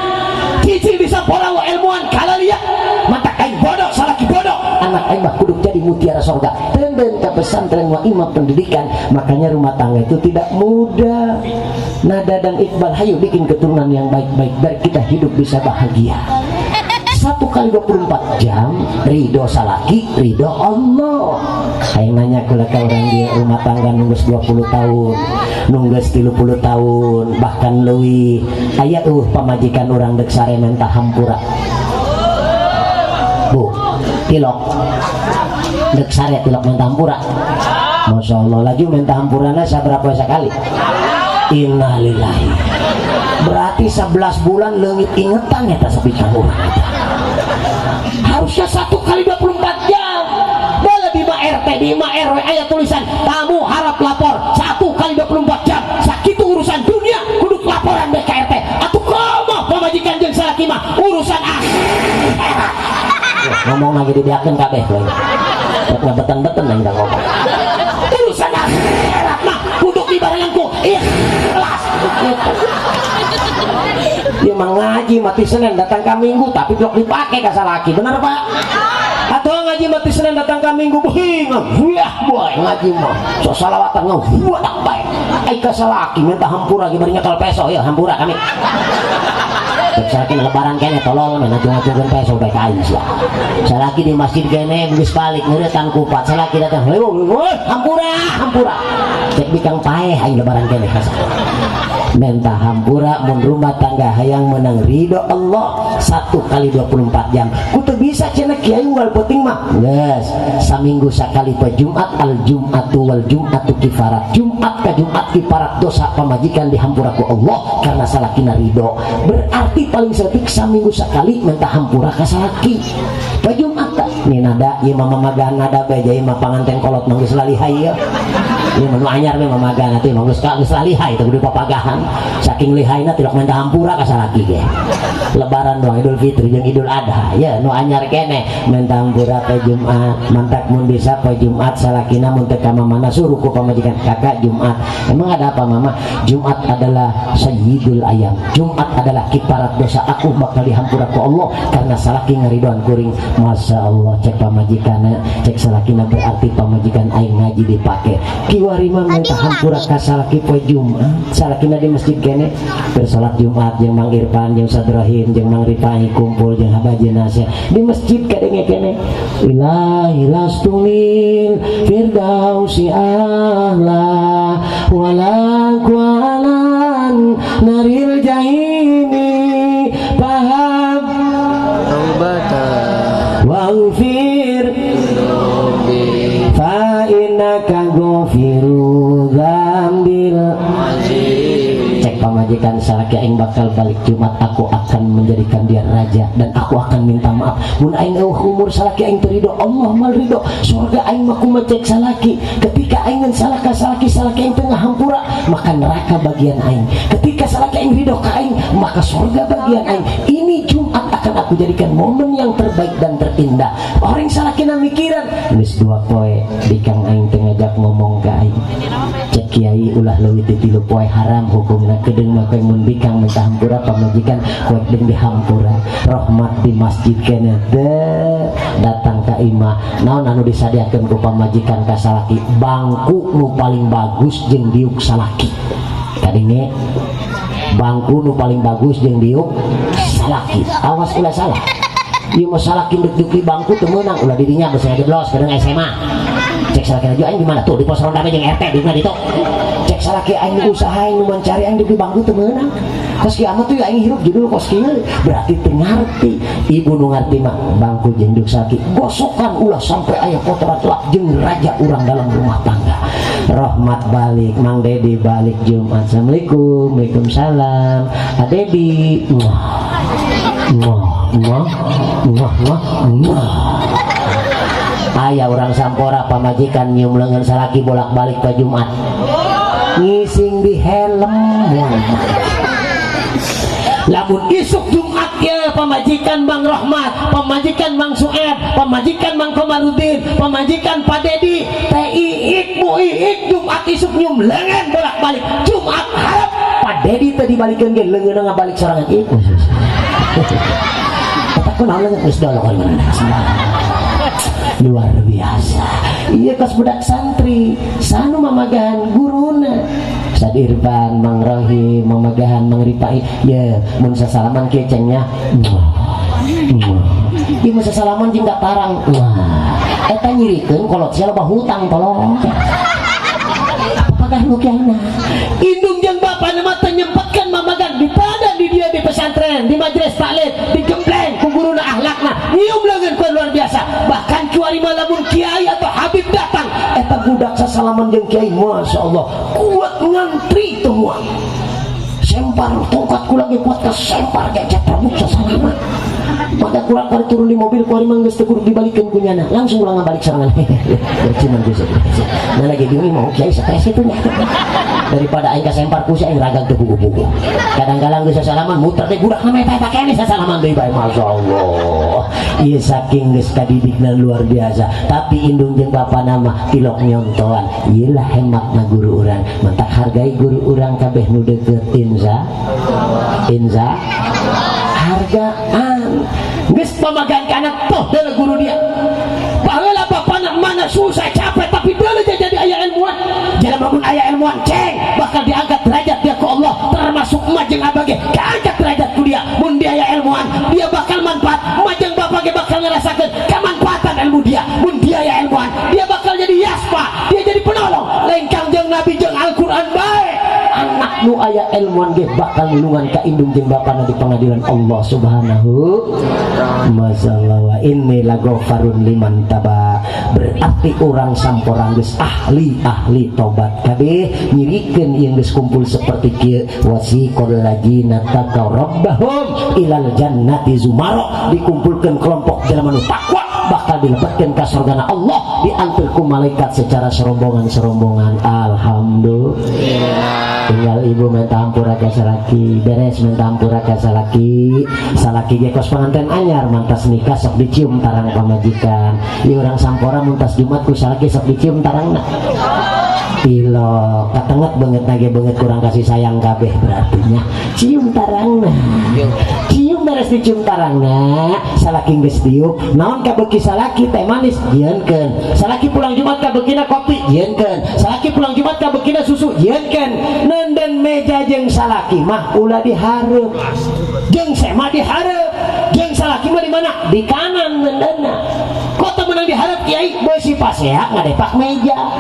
Cicing di Sampora wa ilmuwan kalalia. Mata aing bodoh, salaki bodoh. Anak aing mah kudu jadi mutiara sorga. Tenden ke pesantren wa imam pendidikan. Makanya rumah tangga itu tidak mudah. Nada dan Iqbal, hayu bikin keturunan yang baik-baik biar kita hidup bisa bahagia. 1 kali 24 jam, ridho salaki, ridho Allah. Ayo nanya ke orang dia rumah tangga nunggu 20 tahun, nunggu 30 tahun, bahkan lebih. Aya pamajikan orang dek sare menta hampura? Bu, tilok dek sare, tilok menta hampura. Masya Allah, laju menta hampurana saberapa sekali. Innalillahi, berarti 11 bulan leungit ingetan ya sepi urang eta. Harusnya 1 kali 24 jam. Boleh di RT, di RW aya tulisan tamu harap lapor 1 kali 24 jam. Sakitu urusan dunia kudu laporan BKRT atau komo pamajikan jeung salaki mah urusan akhirat. Ngomong lagi dibeakeun kabeh we. Rek ngabeten-beten aing da ngomong. Urusan akhirat mah kudu dibarengan ku ikhlas gitu. Dia mah ngaji mati Senin datang ke Minggu, tapi blok dipakai ka salaki. Bener, Pak? Atau ngaji mati Senin datang ke Minggu, wih, wah boy ngaji mah so salawatan ngabuak bae. Ai ka salaki minta hampura lagi bari nyekel peso ya, hampura kami. Cek salaki lebaran kene, tolol men ngacung-ngacungkeun peso bae ka aing sia. Salaki di masjid kene geus balik ngeuretan kupat, salaki datang, "Heuh, hampura, hampura." Cek bikang paeh aing lebaran kene ka menta hampura. Mun rumah tangga hayang menang ridho Allah, 1 kali 24 jam kudu bisa cenah kiai unggal penting mah geus saminggu sakali poe Jumat. Al Jum'atu wal Jum'atu kifarat, Jumat ka Jumat kifarat dosa pamajikan dihampura ku Allah karena salakina ridho. Berarti paling saeutik saminggu sakali minta hampura ka salaki poe Jumat. Tak nih nada ieu mah mamagahan nada bae, jadi mah panganten kolot mah geus lalihai ieu. Ieu mah nu anyar mah mamagahan atuh mah geus geus lalihai teh kudu papagahan. Saking lihaina tidak minta hampura ka salaki ge lebaran doang, Idul Fitri jeung Idul Adha. Ya nu anyar kene minta hampura poe Jumat. Mantak mun bisa poe Jumat salakina mun teu ka mana, suruh ku pamajikan, "Kakak, Jumat." "Emang ada apa, Mama?" "Jumat adalah sayyidul ayam, Jumat adalah kiparat dosa, aku bakal dihampura ku Allah karena salaki ngaridoan kuring." Masya Allah, cek pamajikanna, cek salakina, berarti pamajikan aing ngaji dipake. Kiwari mah minta hampura ka salaki poe Jumat, salakina di masjid kene bersolat Jumat jeung Mang Irfan, jeung Sadrohim, jeung Mang Rifai, kumpul jeung Habaji Nasya di masjid kadenge kene, ilahi lastu lil firdausi ahla wala kualan naril jahimi paham Taubatan waghfir Rabbi fa innaka ghafiru dzambil. Azim. Cek pamajikan salaki aing bakal balik Jumat, aku akan menjadikan dia raja dan aku akan minta maaf. Mun aing eueuh umur, salaki aing teu ridho, Allah mal ridho. Surga aing mah kumaha cek salaki? Ketika aing ngan salah ka salaki, salaki aing teu ngahampura, maka neraka bagian aing. Ketika salaki aing ridho ka aing, maka surga bagian aing. Ini Jumat akan aku jadikan momen yang terbaik dan terindah. Orang salakina mikiran geus 2 poe bikang aing teu ngajak ngomong ka aing. Cek kiai ulah leuwih ti 3 poe haram hukumna. Kedeung mah kowe mun bikang minta hampura pamajikan kowe deung dihampura. Rahmat di masjid kene teh datang ka imah, naon anu disadiakeun ku pamajikan ka salaki? Bangku nu paling bagus jeung diuk salaki. Kadenge, bangku nu paling bagus jeung diuk salaki. Awas ulah salah. Ieu mah salaki dek di bangku teu meunang, ulah dirinya geus ngajeblos kadang SMA. Cek salaki aja aing di mana tuh, di pos ronda jeung RT di mana ditu. Cek salaki aing usaha, aing nu mencari, aing di bangku teu meunang. Kos kiamat tuh aing hirup judul kos kieu, berarti teu ngarti. Ibu nu ngarti mah bangku jeung diuk salaki gosokan ulah sampai aya kotoran, lap jeung raja urang dalam rumah tangga. Rahmat balik, Mang Dedi balik Jumat. Assalamualaikum. Waalaikumsalam. Adedi. Muah. Muah, muah, muah, muah, muah. Aya orang Sampora pamajikan nyium lengan salaki bolak-balik ke Jumat, ngising di helm. Lamun isuk Jumat ya pamajikan Bang Rohmat, pamajikan Bang Sueb, pamajikan Bang Komarudin, pamajikan Pak Dedi, Teh Iik, Bu Iik, Jumat isuk nyium lengan bolak-balik, Jumat harap. Dedi teh dibalikeun ge leungeunna ngabalik sorangan ieu. Eta kunaon leungeun geus dolok mana. Luar biasa. Iya, kos budak santri, sanu mamagahan guruna. Ustad Irfan, Mang Rohim, mamagahan Mang Ripai, ya mun sasalaman kieu cengnya. Ieu mun sasalaman jeung tarang. Wah, eta nyirikeun kolot sia loba hutang, tolong. Apakah nu kiaina? Indung jeung bapak mah teu nyempetkeun mamagan dipada di dia di pesantren, di majelis taklim, digembleng ku guruna akhlakna. Nyium leungeun ku luar biasa. Bahkan kiwari mah lamun kiai atau habib datang, eta budak sasalaman jeung kiai, Masya Allah, kuat ngantri semua. Sempar tongkat kula ge kuat kasempar gecet rebut sasalaman. Maka kurang kali turun di mobil, kuari mah geus teu kudu dibalikeun ku nyana, langsung ulang ngabalik sorangan. Berciuman geus. Nah, lagi bingung mau kiai stres itu nya. Daripada aing kasempar ku si aing ragag teu pugu-pugu. Kadang-kadang geus sasalaman muter teh budak mah eta eta keneh sasalaman deui bae, Masya Allah. Ieu saking geus kadidikna luar biasa. Tapi indung jeung bapana mah tilok nyontoan. Ieu lah hematna guru urang. Mantak hargai guru urang kabeh nu deukeut, insa. Insa hargaan geus pamagan ka anak toh deuleu guru dia. Baheula bapana mana susah capek, tapi deuleu jadi aya ilmuwan. Jalma mun aya ilmuwan, ceng bakal diangkat derajat dia ku Allah, termasuk emak jeung abah ge kaangkat derajat ku dia. Mun dia aya ilmuwan, dia bakal manfaat, emak jeung bapak ge bakal ngerasakeun kemanfaatan ilmu dia. Mun dia aya ilmuwan, dia bakal jadi yasfa, dia jadi penolong lain Kangjeng Nabi jeung Al-Qur'an bae. Anak nu aya ilmuwan ge bakal nulungan ka indung jeung bapana di pengadilan Allah Subhanahu. Masalah wa inni laghaffarun liman taba, berarti orang Sampora geus ahli ahli tobat kabeh. Nyirikeun ieu geus kumpul seperti kieu, wasiqal ladzina taqaw rabbahum ilal jannati zumara, dikumpulkeun kelompok jelema nu takwa bakal dilebetkeun ka surgana Allah, diantar ku malaikat secara serombongan-serombongan. Alhamdulillah. Tinggal ibu minta ampura ka salaki, beres minta ampura ka salaki. Salaki ge kos pengantin anyar, mantas nikah sok dicium tarang pamajikan. Ieu urang Sampora mun tas Jumat ku salaki sok dicium tarangna. Tilok katenget banget nage banget, kurang kasih sayang kabeh berarti nya. Cium tarangna, cium. Beres dicium tarangna, salaki geus diuk naon kabeuki salaki, teh manis jieunkeun. Salaki pulang Jumat kabekina kopi jieunkeun. Salaki pulang Jumat kabekina susu jieunkeun. Nenden meja jeung salaki mah ulah dihareup, jeung sema dihareup. Jeung salaki mah di mana? Di kanan nendena. Kok teu meunang dihareup, kiai? Beusi pasea ngadepak meja.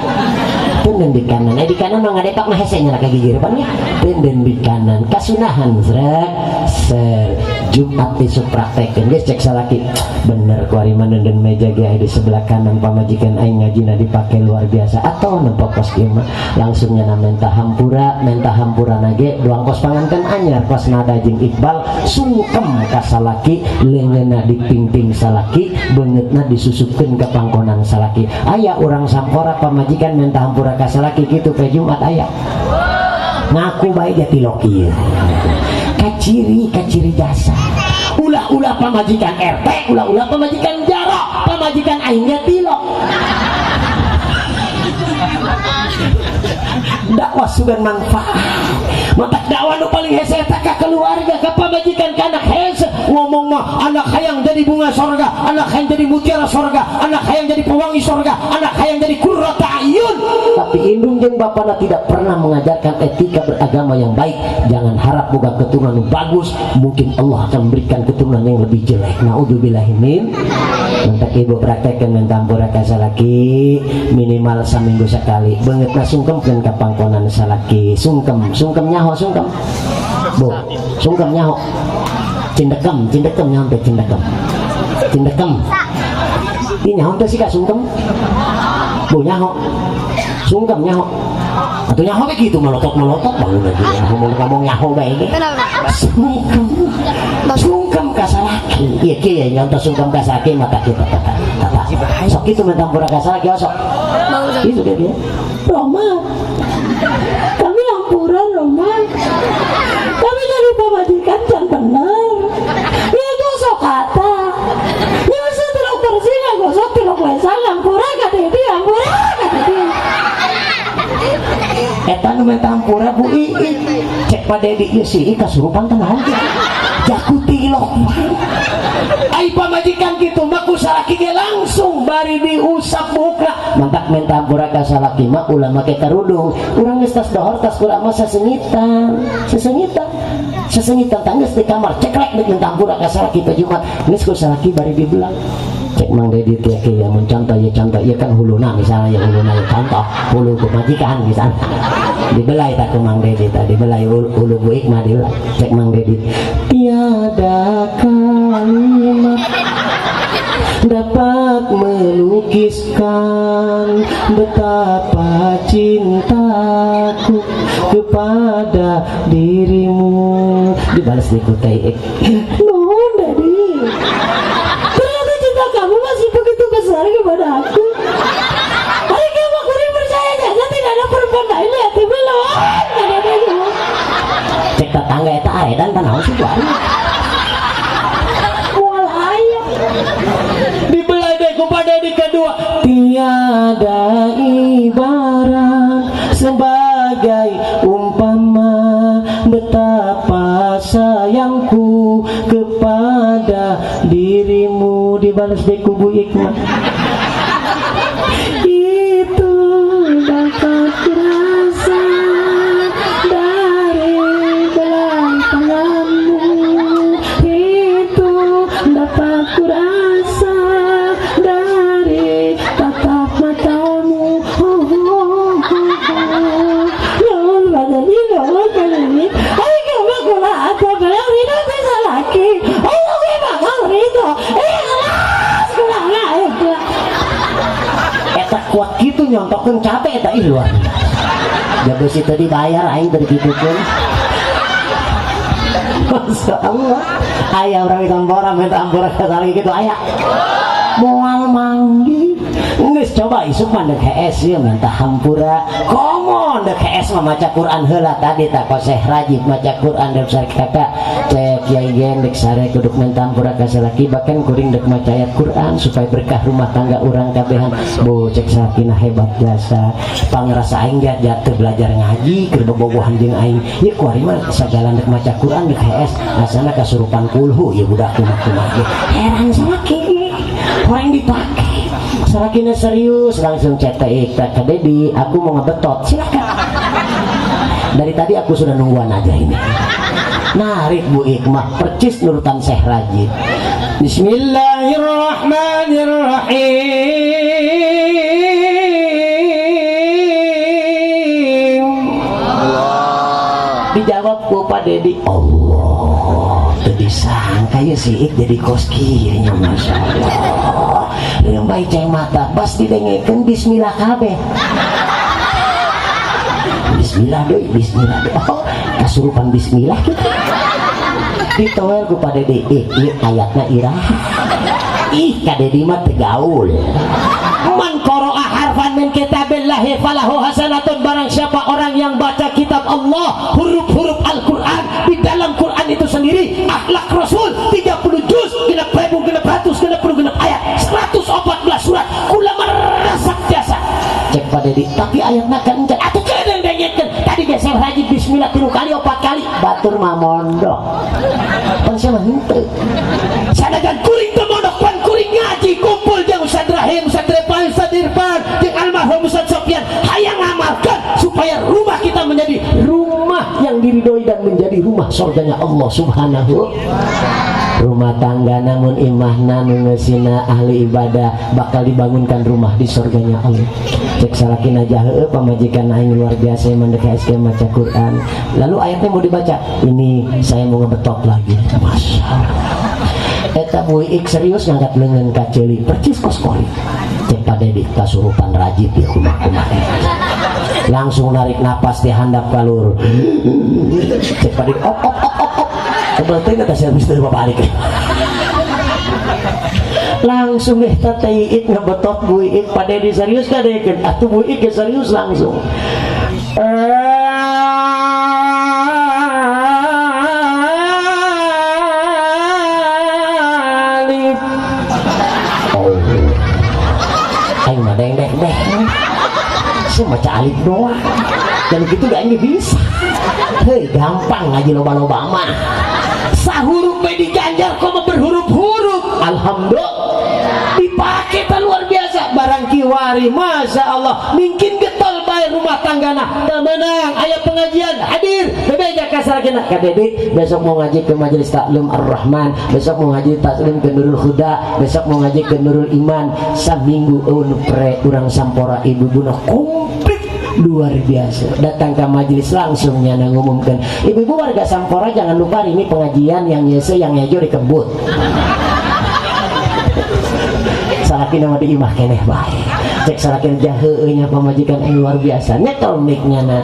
Tenden di kanan, eh di kanan mah ngadepak mah hese nya ka gigir pan nya. Tenden di kanan kasunahan srek ser. Jumat besok praktekeun geus, cek salaki bener kuari mah nenden meja ge di sebelah kanan pamajikan aing, ngajina dipake luar biasa. Atau nempo kos kieu mah langsung nya minta hampura. Minta hampura nage doang kos panganten anyar, kos nada jeung Iqbal sungkem ka salaki, leungeunna dipingping salaki, beungeutna disusupkeun ka pangkonan salaki. Aya urang Sampora pamajikan minta hampura ka salaki kitu pe Jumat, aya ngaku bae dia tilok ieu. Kaciri kaciri jasa, ulah-ulah pamajikan RT, ulah-ulah pamajikan jarok, pamajikan aingnya tilok. Dakwah sudah manfaat. Matak dakwah nu paling hese eta ka keluarga, ka pamajikan, ka anak hese ngomong mah. Anak hayang jadi bunga sorga, anak hayang jadi mutiara sorga, anak hayang jadi pewangi sorga, anak hayang jadi qurrata ayun, tapi indung jeung bapana tidak pernah mengajarkan etika beragama yang baik. Jangan harap boga keturunan yang bagus, mungkin Allah akan memberikan keturunan yang lebih jelek. Naudzubillahimin. Mantak ibu praktekkan minta ampura ka salaki minimal saminggu sekali. Beungeutna sungkemkeun ka pangkonan salaki. Sungkem, sungkem nyaho, sungkem bu, sungkem nyaho, cindekem, cindekem nyaho teh, cindekem, cindekem. Ini nyaho teh sih kak sungkem bu, nyaho sungkem, nyaho atau nyaho kayak gitu, melotot melotot bangun lagi ngomong ngomong nyaho bae ge. Sungkem, sungkem ka salaki. Iya kieu ya, nyontoh sungkem ka salaki mata kita tata tata sok itu minta ampura ka salaki sok itu dia dia Roma, kami ampura Roma, kami jadi pamajikan can bener ya, gosok kata ya usah tilok bersih nggak gosok tilok lesang. Ampura ka Dedi, ampura ka Dedi. Eta nu minta hampura Bu Iik. Cek Pak Dedi, ieu si Iik kasurupan teh naon teh? Jaku tilok. Ai pamajikan kitu mah ku salaki ge langsung bari diusap buka. Mantak minta hampura ka salaki mah ulah make karudung. Urang geus tas dohor tas kurang mah sasengitan. Sasengitan. Sasengitan tangges di kamar ceklek dek minta hampura ka salaki pe Jumat. Geus ku salaki bari dibelang. Cek Mang Dedi teh ya mun contoh ya, contoh ya kan huluna misalnya, ya huluna ya contoh hulu pamajikan misalnya dibelai tak ku Mang Dedi tadi dibelai hulu, hulu Bu Ikmah dibelai. Cek Mang Dedi, tiada kalimat dapat melukiskan betapa cintaku kepada dirimu. Dibalas di ku Teh Ik, nuhun Dedi, ternyata cinta kamu masih begitu besar kepada aku. Hari kamu kuring percaya saja tidak ada perempuan lain di hati belum ada. Cek tetangga, eta aredan tanaon sih kuari moal aya. Dibelai deh kepada di kedua, tiada ibarat sebagai umpama betapa sayangku kepada dirimu. Dibalas deh ku Bu Ikmah, itu dapat kurasa dari belai tanganmu, itu dapat kurasa dari tatap matamu. Oh, oh, oh, oh. Nuhun Pak Dedi, nuhun Pak Dedi. Ayo kamu kula apa bayang ridho teh salaki. Ayo gue bakal ridho. Ikhlas kula mah ikhlas. Eta kuat kitu nyontokeun capek eta, ih luar biasa. Jago si tadi bayar aing tadi kitukeun. Masya Allah. Aya urang di ampura minta ampura ka salaki kitu aya. Moal manggi. Geus coba isuk mah deuk hees ieu minta hampura. Komo deuk hees mah maca Quran heula tadi tak koseh rajib maca Quran deuk sare kakak cek Kiai gen dek sare kudu minta hampura ka salaki, bahkan kuring dek maca ayat Quran supaya berkah rumah tangga urang kabehan. Bu, cek salakina hebat jasa pangrasa aing jatuh belajar ngaji keur bobogohan jeung aing ieu kuari mah sagala dek maca Quran dek hees asana kasurupan kulhu ieu budak kumaha-kumaha ge. Heran salaki orang dipake salakina serius langsung cetek tak ke Dedi, aku mau ngebetot, silakan, dari tadi aku sudah nungguan aja ini. Narik Bu Ikmah percis nurutan Syekh Rajib, Bismillahirrahmanirrahim. Allah. Dijawab ku Pak Dedi, Allah, teu disangka ya si Ik jadi kos kieu nya, Masya Allah. Leumbai cai mata pas didengekeun bismillah kabeh. Bismillah deui, bismillah deui. Oh, kasurupan bismillah gitu. Ditowel ku Pak Dedi, ih, ieu ayatna iraha? Ih, Ka Dedi mah teu gaul. Man qara'a harfan min kitabillahi falahu hasanatun, barang siapa orang yang baca kitab Allah, huruf-huruf Al-Qur'an, di dalam Quran itu sendiri akhlak Rasul 30 juz, 6666 ayat, 114 surat, kulama rasak jasa. Cek Pak Dedi, tapi ayatna kan encan atuh kedeung dengekeun tadi geser haji bismillah tilu kali opat kali batur mah mondok pan sia mah henteu. Sanajan kuring teu mondok pan kuring ngaji kumpul jeung Ustaz Rahim, Ustaz Repan, Ustaz Irfan jeung almarhum Ustaz Sofyan, hayang ngamalkeun supaya rumah kita menjadi rumah yang diridhoi dan menjadi rumah surganya Allah Subhanahu. Rumah tangga namun imahna nu ngeusina ahli ibadah bakal dibangunkan rumah di surganya Allah. Cek salakina aja, heueuh, pamajikan aing luar biasa mandek SK maca Quran. Lalu ayatnya mau dibaca, ini saya mau ngebetot lagi. Masya Allah, eta Bu Ik serius ngangkat lengan ka ceuli percis kos kori. Cek Pak Dedi, kasurupan rajib ya kumaha-kumaha. Langsung narik napas di handap kalur. Cek Pak Dedi, op op op op op, tebel teh kata servis dari balik. Langsung eta teh Ik ngebetot Bu Ik. Pak Dedi serius kadekeun atuh, Bu Ik serius langsung alif. Oh, aing mah deng deng deng sih maca alif doang. Dan gitu gak ini bisa. Hei, gampang ngaji loba-loba mah. Sahurup we diganjar koma berhuruf-huruf. Alhamdulillah. Dipakai tak luar biasa barang kiwari, masya Allah, mungkin getol bae rumah tanggana temenang aya pengajian hadir bebeja ka salakina, "Ka Dedi, besok mau ngaji ke majelis taklim Ar-Rahman, besok mau ngaji taklim ke Nurul Huda, besok mau ngaji ke Nurul Iman." Saminggu pre urang Sampora ibu-ibu komplit luar biasa datang ke majelis, langsung nyana ngumumkan, "Ibu-ibu warga Sampora, jangan lupa hari ini pengajian yang nyese yang nyejo dikebut." Salaki nama di imah keneh bae. Cek salaki jahe nya, pamajikan yang luar biasa, nyekel mic nya na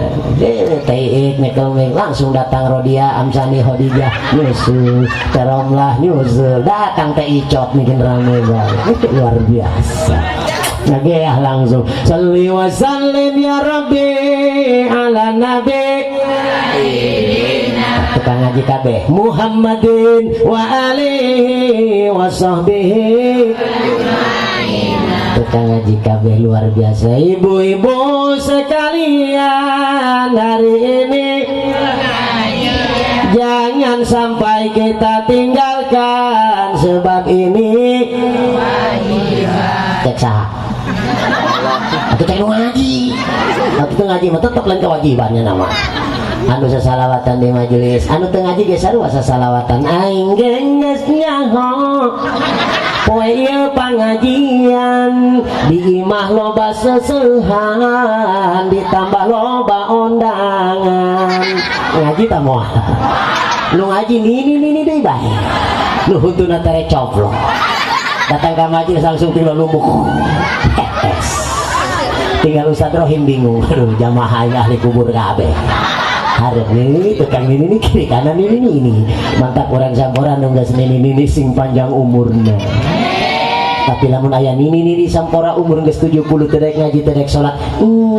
teik nyekel mic, langsung datang Rodia Amsani Hodijah nyusul, Teromlah nyusul, datang Teh Icot, mungkin rame banget, itu luar biasa. Nageah langsung, "Salli wa sallim ya Rabbi ala nabi," tukang ngaji kabeh, "Muhammadin wa alihi wa sahbihi," tukang ngaji kabeh, luar biasa. Ibu-ibu sekalian, hari ini jangan sampai kita tinggalkan sebab ini cek saha atau cek nu ngaji atau teu ngaji mah tetep lain kewajibannya nama anu sasalawatan di majelis. Anu teu ngaji ge sarua sasalawatan. Aing ge geus nyaho poe ieu pangajian, di imah loba seseuhan, ditambah loba undangan. Ngaji tak moal nu ngaji nini nini deui bae, nu huntuna tere coplok, datang ke majelis langsung tinggal lumuk es, tinggal Ustadz Rohim bingung, aduh, jamaah ahli kubur kabeh, harap ini tukang ini ini kiri kanan ini mantap. Orang Sampora nu geus nini nini sing panjang umurna, tapi lamun aya nini nini Sampora umur geus 70 teu daek ngaji, teu daek salat,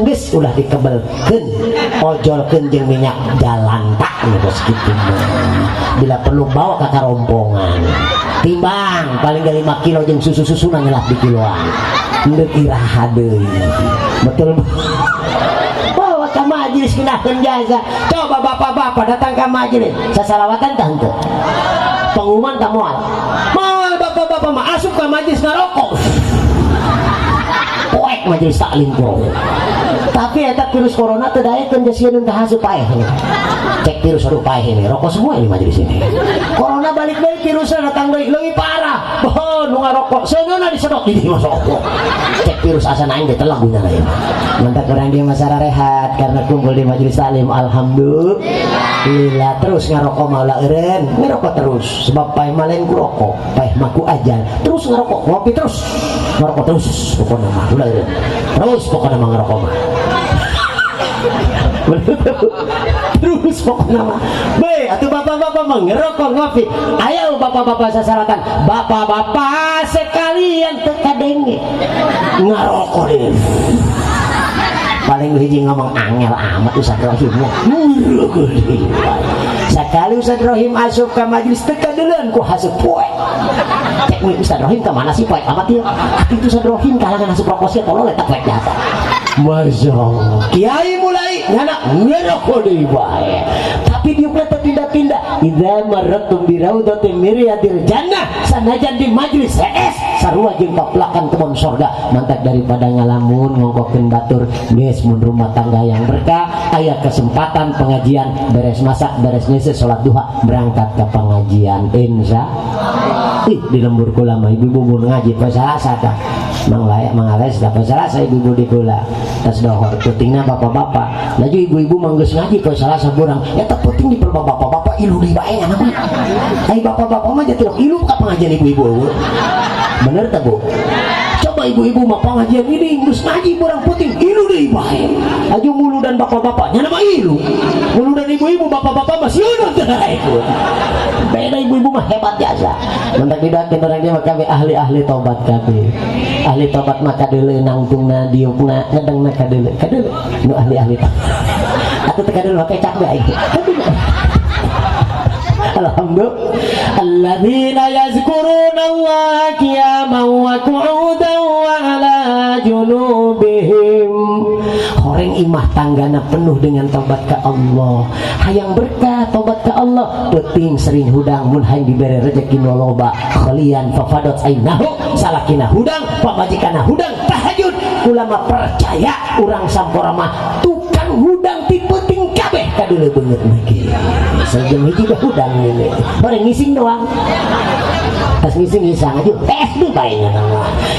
geus ulah dikebelkeun, ojolkeun jeung minyak jalan tak geus kitu mah. Bila perlu bawa ke karompongan, timbang paling gak 5 kilo jeung susu-susuna nyelah di kiloan, ndek iraha deui. Betul, bawa ke majelis ngeunaheun jasa. Coba bapak-bapak datang ke majelis sasalawatan tah henteu, pengumuman tak moal moal. Bapak-bapak mah asup ke majelis ngarokok, poek majelis taklim ku. Tapi eta virus corona teu daekeun geus sieun ka haseup paeh. Cek virus, "Aduh, paeh ini rokok semua ini majelis ini." Corona balik deui, virusnya datang deui leuwih parah. Oh, nu ngarokok seuneuna disedot di dieu masuk. Cek virus, "Asa aing teh telah guna ieu." Mantap, orang dia masalah rehat karena kumpul di majelis taklim. Alhamdulillah. Terus ngarokok malah eureun ngerokok terus, sebab paeh mah lain ku rokok, paeh mah ku ajan. Terus ngerokok, ngopi terus, ngerokok terus, pokoknya mah ulah eureun terus, pokoknya mah ngerokok mah terus, pokoknya mah be atau bapak-bapak mah ngerokok, ngopi. Ayo bapak-bapak sasalatan, bapak-bapak sekalian, teu kadenge ngerokok deh. Paling hiji ngomong, "Angel amat Ustaz Rohimnya." Sekali Ustaz Rohim asup ke majelis teu kadeuleuan ku haseup poek. Cek we, "Ustaz Rohim kemana sih, poek amat ya?" Itu Ustaz Rohim kalangan asup rokok sih, tolol eta poek jasa. Masya Allah, kiai mulai nyana ngerokok deui bae, tapi diukna teu pindah-pindah. Idza marratum bi raudhatin min riyadil jannah, sanajan di majelis hees sarua jeung paplakan kebon sorga. Mantap, daripada ngalamun ngongkokeun batur geus, mun rumah tangga yang berkah, aya kesempatan pengajian, beres masak, beres nyese, salat duha, berangkat ke pengajian, insya. Ih, di lembur kula mah ibu-ibu mun ngaji poe Salasa tah. Mang layak mang ales tah poe Salasa ibu-ibu di kula. Tas dohor peutingna bapak-bapak. Laju ibu-ibu mah geus ngaji poe Salasa burang. Eta peuting di bapak-bapak ilu deui bae nya mah. Ai bapak-bapak mah jatuh ilu ka pengajian ibu-ibu eueuh. Bener teh, Bu? Coba ibu-ibu mah pengajian ini geus ngaji burang peuting ilu deui bae. Aju mulu dan bapak-bapak nya mah ilu. Mulu dan ibu-ibu, bapak-bapak mah sieun teu ikut. Beda, ibu-ibu mah hebat jasa. Mentak didoakeun orang dia mah kabeh ahli-ahli tobat kabeh. Ahli tobat mah kadeuleu nangtungna, diukna, ngedengna kadeuleu. Kadeuleu nu ahli-ahli tobat. Atuh teu kadeuleu mah kecak bae. Kadeuleu. Alhamdulillah. Alladzina yazkuruna Allah qiyaman wa qu'udan wa ala junubihim. Horeng imah tanggana penuh dengan tobat ke Allah, hayang berkah tobat ke Allah, penting sering hudang mun hayang dibere rezeki nu loba. Khalian fafadot ainahu, salakina hudang, pamajikanna hudang tahajud. Ulama percaya urang Sampora mah tukang hudang ti peuting kabeh kadule beungeut lagi. Sajam hiji dah hudang ini. Horeng ngising doang. Pas ngising ngisang aja tes deh bae nya.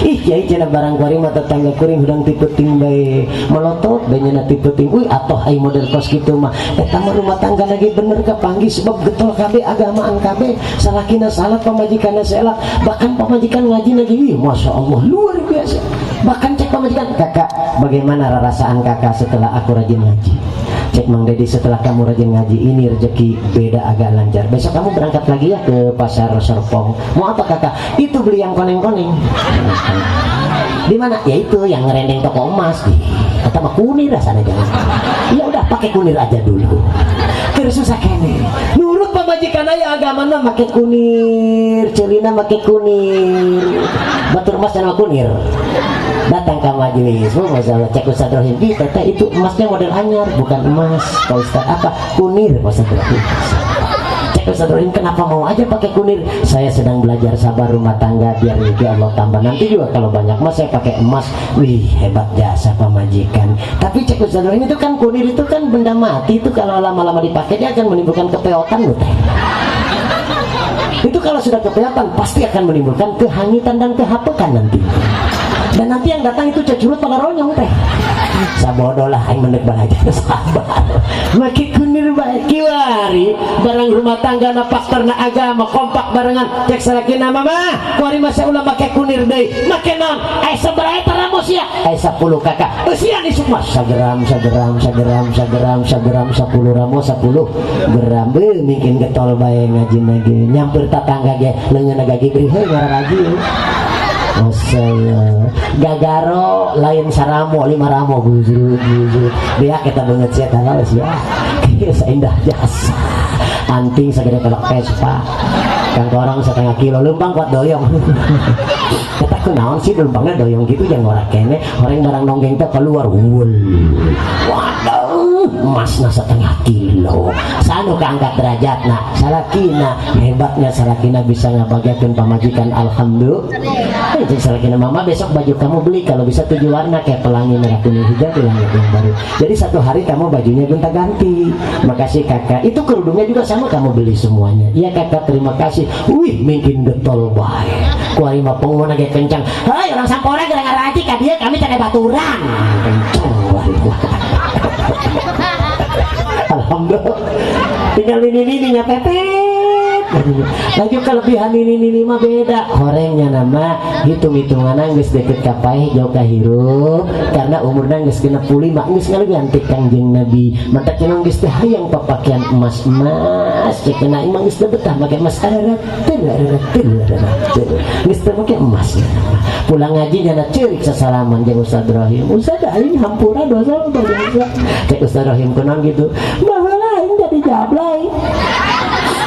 Ih kiai, cenah barang kuring mah tetangga kuring hudang ti peuting bae, melotot bae nya ti peuting. Uy, atoh ai model kos kitu mah, eta mah rumah tangga lagi bener kapanggih sebab getol kabeh, agamaan kabeh, salakina salat, pamajikanna salat, bahkan pamajikan ngaji lagi. Ih, masya Allah, luar biasa. Bahkan cek pamajikan, "Kakak, bagaimana rasaan kakak setelah aku rajin ngaji?" Cek Mang Dedi, "Setelah kamu rajin ngaji ini rezeki beda, agak lancar. Besok kamu berangkat lagi ya ke pasar Serpong." "Mau apa, kakak?" "Itu beli yang koneng-koneng." "Di mana?" "Ya itu yang ngerendeng toko emas." "Ih, kata mah kunir rasanya, jangan." "Ya udah, pakai kunir aja dulu." Terus susah kene nurut pamajikan aya agamana, make kunir, celina make kunir, batur emas dan kunir. Datang ke majelis, oh masalah. Cek Ustaz Rohim, "Ih teteh, itu emasnya model anyar, bukan emas." "Pak Ustaz, apa kunir?" Pak Ustaz Rohim, cek Ustaz Rohim, "Kenapa mau aja pakai kunir?" "Saya sedang belajar sabar rumah tangga biar rezeki Allah tambah. Nanti juga kalau banyak emas saya pakai emas." Wih, hebat jasa pamajikan. Tapi cek Ustaz Rohim, "Itu kan kunir, itu kan benda mati. Itu kalau lama-lama dipakai dia akan menimbulkan kepeotan loh, teh. Itu kalau sudah kepeotan pasti akan menimbulkan kehangitan dan kehapekan nanti, dan nanti yang datang itu cecurut pada ronyong, teh." Sabodo lah, aing mendek belajar sabar make kunir bae. Kiwari barang rumah tangga na faktorna agama kompak barengan. Cek salakina, "Mama, kuari masa ulah make kunir deui, make naon?" "Eh, sabaraha eta ramos ya?" "Eh, 10, kakak." "Eusian isuk mah sageram, sageram, sageram, sageram, sageram, 10 ramos, 10 gram." Beuh, mungkin getol bae ngaji lagi, nyamper tatangga ge leungeunna gagibri, heuh ngararaji. Masya Allah. Gagaro lain saramo, lima ramo, guzrut guzrut. Dia kita banget sih tahu sih ya. Seindah jasa. Anting segede pelek Vespa. Kang korong setengah kilo, lempang kuat doyong. Kata kunaon sih lempangnya doyong gitu, jangan ngorak kene. Orang barang nonggeng teh keluar. Wul. Waduh, emasna setengah kilo. Sanu keangkat derajat nah salakina, hebatnya salakina bisa ngabagiakeun pamajikan, alhamdulillah. Eh, cek salakina, "Mama, besok baju kamu beli kalau bisa tujuh warna kayak pelangi merah, kuning, hijau di langit yang baru. Jadi satu hari kamu bajunya gonta ganti." "Makasih, kakak." "Itu kerudungnya juga sama kamu beli semuanya." "Iya, kakak, terima kasih." Wih, mungkin getol bae. Kuari mah penguan lagi kencang. "Hai orang Sampora gara ngaraji ka dieu, kami teh baturan." Kencang bae. Alhamdulillah. Tinggal ini ini pepet. Lagi kelebihan ini mah beda. Horengnya nama hitung-hitungan geus deket ka paeh jauh ka hirup karena umurna geus 65, geus ngaleuwihan ti Kangjeng Nabi. Matak cenah geus teh hayang papakaian emas-emas, cek cenah emang geus teu betah make emas ararateul ararateul ararateul. Geus teu make emas. Pulang ngaji nyana ceurik sasalaman jeung Ustaz Rohim. "Ustaz, aing hampura dosa dosa." Cek Ustaz Rohim, "Kunaon gitu?" "Baheula aing jadi jablay.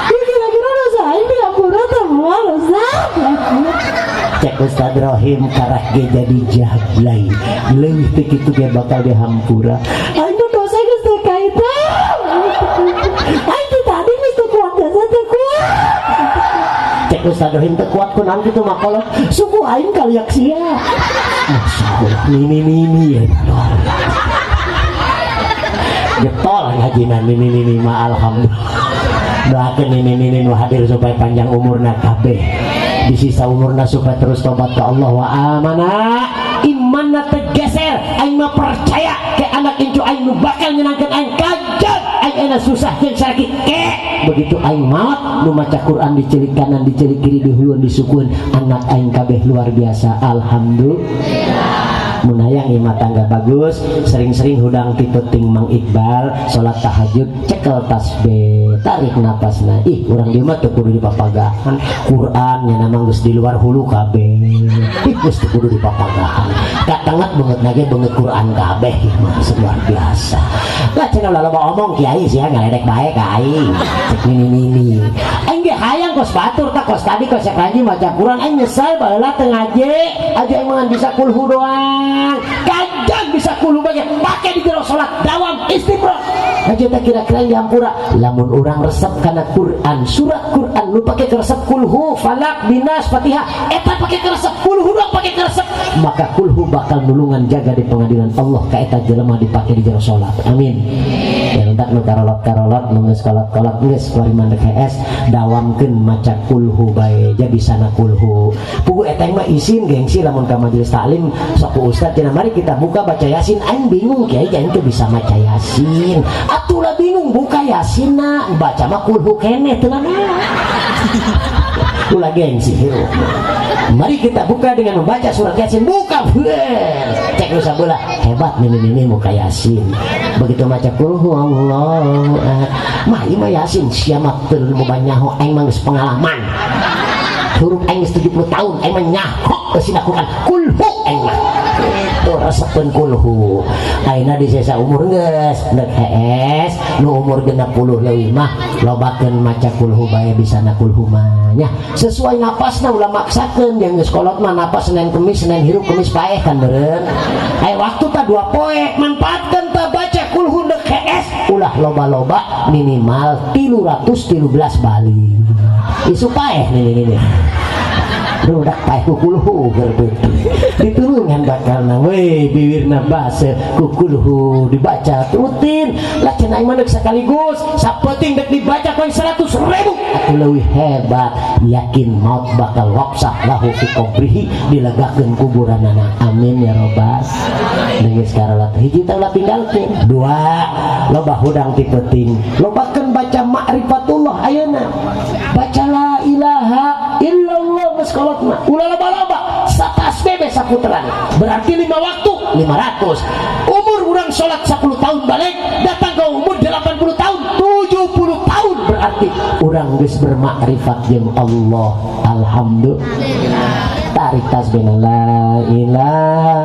Ini kira-kira dosa aing dihampura teh moal, Ustaz?" Cek Ustaz Rohim, "Karak ge jadi jablay leuwih teu kitu ge bakal dihampura. Aing mah dosa geus teu kaitan. Aing teh tadi geus teu kuat jasa, teu kuat." Cek Ustaz Rohim, "Teu kuat kunaon kitu makolot?" "Suku aing kaliak sia." Masya Allah, nini nini ya luar biasa. Getol ngajina nini nini mah, alhamdulillah. Doakeun nini nini nu hadir supaya panjang umurna kabeh. Di sisa umurna supaya terus tobat ke Allah wa amana, imanna tergeser. Aing mah percaya ke anak incu aing nu bakal nyenangkeun aing kaget aing enak susah jeung sakit ke begitu aing maot nu maca Quran dicelik kanan, dicelik kiri, di huluan, disukuan anak aing kabeh, luar biasa, alhamdulillah. Mun hayang imah tangga bagus, sering-sering hudang ti peuting. Mang Iqbal salat tahajud cekel tasbih, tarik napasna. Ih, urang dieu mah teu kudu dipapagahan Quran nya, nama geus di luar hulu kabeh. Ih, geus teu kudu dipapagahan, katenget beungeut nage beungeut Quran kabeh. Ih mah luar biasa lah. Cenah ulah loba omong, kiai sia ngaledek bae ka aing. Cek nini nini, aing ge hayang kos batur tak kos tadi kos ngaji maca Quran. Aing nyesal baheula teu ngaji aja, aing mah bisa kulhu doang. Kajan Urang bisa kulhu bae pake di jero salat dawam istimrar aja. Tak kira-kira dihampura lamun urang resep kana Quran, surat Quran nu pake keresep kulhu, falak, binas, fatihah eta pake keresep, kulhu doang pake keresep, maka kulhu bakal nulungan jaga di pengadilan Allah ka eta jelema dipake di jero salat. Amin. Yang tak nu karolot-karolot, nu geus kolot-kolot, geus kuari mandek HS, dawamkeun maca kulhu bae, jadi sana kulhu. Puguh eta mah isin gengsi lamun ka majelis taklim sok ku ustad cenah, "Mari kita buka baca Yasin." Aing bingung, kiai, aing teu bisa maca Yasin. Atulah bingung buka Yasin na baca mah kulhu keneh teu nanaon. Ulah gengsi hirup. Mari kita buka dengan membaca surat Yasin. Buka, buer. Cek lu sabelah, hebat mimi mimi muka Yasin. Begitu maca kulhu Allahu ahad. Mah ieu mah Yasin siapa teu loba nyaho, aing mah geus pengalaman. Huruf aing geus 70 tahun, aing mah nyaho eusina Quran. Kulhu aing mah. Itu resepeun kulhu. Ayeuna di sesa umur geus neuk hees, nu umur 60 leuwih mah lobakeun maca kulhu bae, bisa na kulhu mah nya. Sesuai napasna, ulah maksakeun. Yang geus kolot mah napas Senin Kemis, Senin hirup, Kemis paeh kan meureun. Aya waktu ta 2 poe, manfaatkeun ta baca kulhu neuk hees, ulah loba-loba, minimal 313 bali. Isu paeh nih nih. Budak paeh ku kulhu ditulungan bakalna we bibirna base ku kulhu dibaca rutin lah. Cenah aing mah deuk sekaligus sapenting dek dibaca koin 100 ribu atuh leuwih hebat, yakin maut bakal wafsah lahu fi qabrihi, dilegakeun kuburanana. Amin ya robbal. Geus karolat hiji teh ulah tinggalkeun. Dua, loba hudang ti peuting, lobakeun baca ma'rifatullah. Ayeuna baca la ilaha illallah geus kolot mah ulah loba-loba, satasbih be saputeran, berarti lima waktu 500. Umur urang sholat 10 tahun balik datang ke umur 80 tahun, 70 tahun, berarti urang geus bermakrifat jeung Allah. Alhamdulillah. Tarik tasbih, la ilaha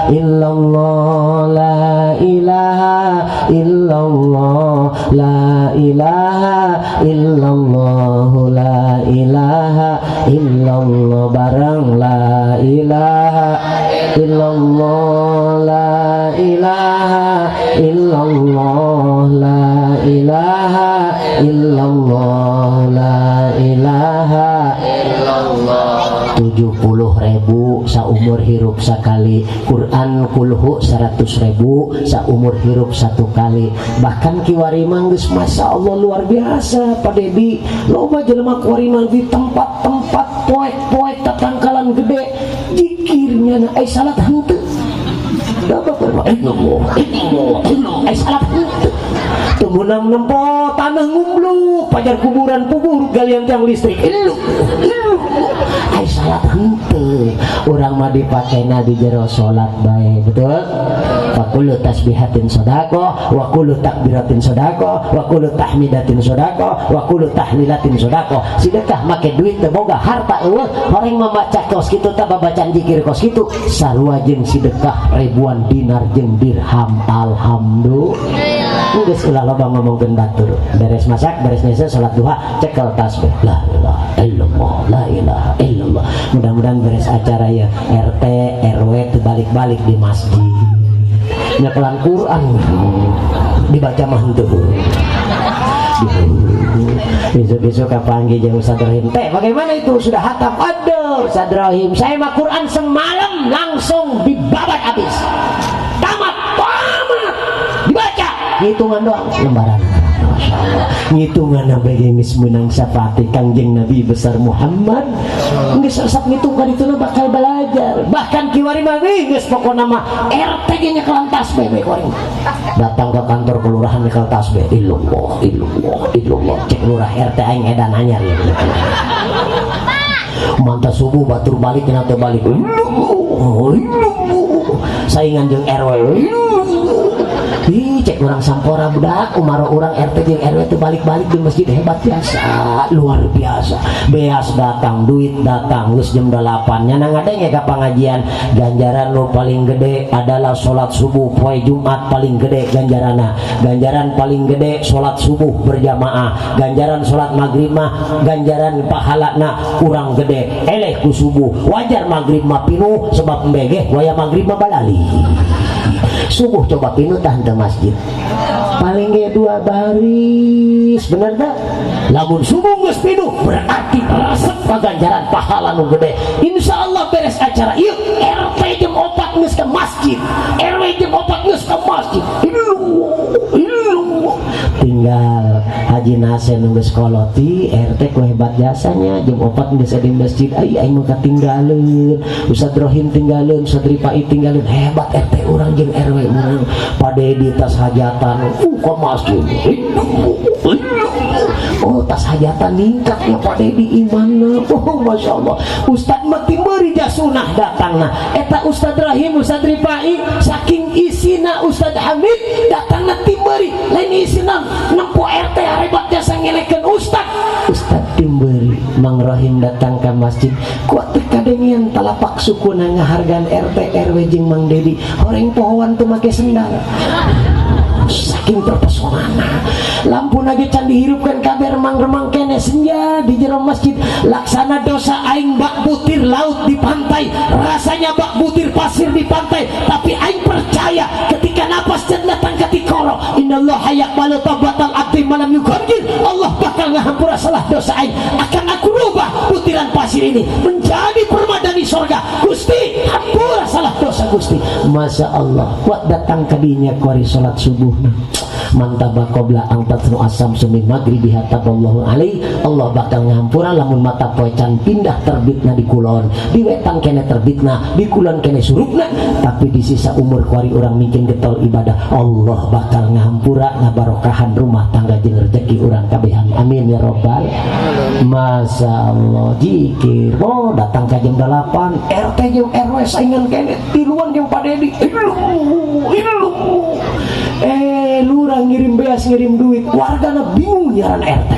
illallah, la ilaha illallah, la ilaha illallah, la ilaha illallah bareng, la ilaha illallah, la ilaha illallah, la ilaha illallah, la ilaha illallah. 70 ribu saumur hirup sekali. Quran kulhu 100 ribu saumur hirup satu kali. Bahkan kiwari mah geus masya Allah luar biasa, Pak Dedi, loba jelema kiwari mah di tempat-tempat poek-poek tatangkalan gede jikirnya na ai salat henteu. Dapat illallah illallah illallah ai salat henteu. Tunggu nempo tanah ngumbluk pajar kuburan kubur galian tiang listrik, ilu ilu ai salat henteu. Urang mah dipakena di jero salat bae, betul. Fa kullu tasbihatin sadaqah wa kullu takbiratin sadaqah wa kullu tahmidatin sadaqah wa kullu tahlilatin sadaqah. Sedekah make duit teu boga harta eueuh, horeng mamaca kos kitu tah, babacaan zikir kos kitu sarua jeung sedekah ribuan dinar jeung dirham. Alhamdulillah. Geus ulah loba ngomongkeun batur. Beres masak, beres nyese, salat duha, cekel tasbih, la ilaha illallah, la ilaha illallah. Mudah-mudahan beres acara ya RT RW teu balik-balik di masjid nyekelan Quran dibaca mah henteu. Besok-besok kapanggih jeung Ustaz Rohim teh, bagaimana itu, sudah hatam? Aduh, Ustaz Rohim, saya mah Quran semalam langsung dibabat habis, tamat tamat dibaca, hitungan doang lembaran. Masya Allah, ngitungan sampai geus menang syafaat Kangjeng Nabi besar Muhammad. Geus resep ngitung ka dituna bakal belajar. Bahkan kiwari mah geus pokona mah RT ge nyekelan tasbih bae. Kiwari datang ke kantor kelurahan nyekel tasbih, illallah illallah illallah. Cek lurah RT, aing edan anyar ya. Mantap subuh batur balik kena teu balik, illallah illallah, saingan jeung RW. Ih, cek orang sampora budak umaro orang RT jeung RW teu balik-balik di masjid, hebat biasa, luar biasa. Beas datang, duit datang, geus jam 8 nya ngadenge ka pengajian, ganjaran nu paling gede adalah salat subuh poe Jumat, paling gede ganjaranna, ganjaran paling gede salat subuh berjamaah. Ganjaran salat maghrib mah ganjaran pahalana kurang gede, eleh ku subuh. Wajar maghrib mah pinuh sebab mbegeh waya maghrib mah balali. Subuh coba pinuh tah teu masjid? Paling ge dua baris, bener tak? Lamun subuh geus pinuh, berarti resep paganjaran pahala nu gede. Insya Allah beres acara ieu, RT jam 4 geus ke masjid, RW jam 4 geus ke masjid. Ilu ilu, tinggal Haji Nasen geus koloti RT ku hebat jasanya jam 4 geus di masjid. Ai, aing mah katinggaleun. Ustad Rohim tinggalin, Ustad Ripai tinggalin. Hebat RT urang jeung RW urang. Pak Dedi tas hajatan ke masjid. Oh, tas hajatan ningkatnya Pak Dedi imanna. Oh, Masya Allah. Ustad mah timberi jasunah datangna eta. Ustad Rahim, Ustad Ripai, saking isina. Ustad Hamid datangna timberi, lain isina nempo RT hebat jasa ngelekeun Ustad. Ustad timberi, Mang Rohim datang ke masjid kuat teh kadengian talapak sukuna ngahargaan RT, RW jeung Mang Dedi. Horeng pohoan tuh make sendal, saking terpesonana. Lampu lagi can dihirupkan kabeh, remang-remang kene, senja di jero masjid. Laksana dosa aing bak butir laut di pantai, rasanya bak butir pasir di pantai, tapi aing percaya ketika napas can datang ke tikoro, innallaha yaqbalu taubatal abdi malam yughargir. Allah bakal ngahampura salah dosa aing. Akan aku rubah butiran pasir ini menjadi permadani sorga. Gusti, hampura salah dosa Gusti. Masya Allah, kuat datang ke dinya kuari salat subuh. Man taba qabla an tathlu'a syamsu min maghribiha taballahu alaih. Allah bakal ngahampura lamun mata poe can pindah terbitna di kulon, di wetan kene terbitna, di kulon kene surupna, tapi di sisa umur kuari urang mungkin getol ibadah, Allah bakal ngahampura, ngabarokahan rumah tangga jeung rezeki urang kabehan. Amin ya robbal. Masya Allah, jikir. Oh, datang ke jam 8, RT jeung RW saingan kene, tiluan jeung Pak Dedi. Ilu ilu, eh, lurah ngirim beas, ngirim duit. Wargana bingung nyaran RT.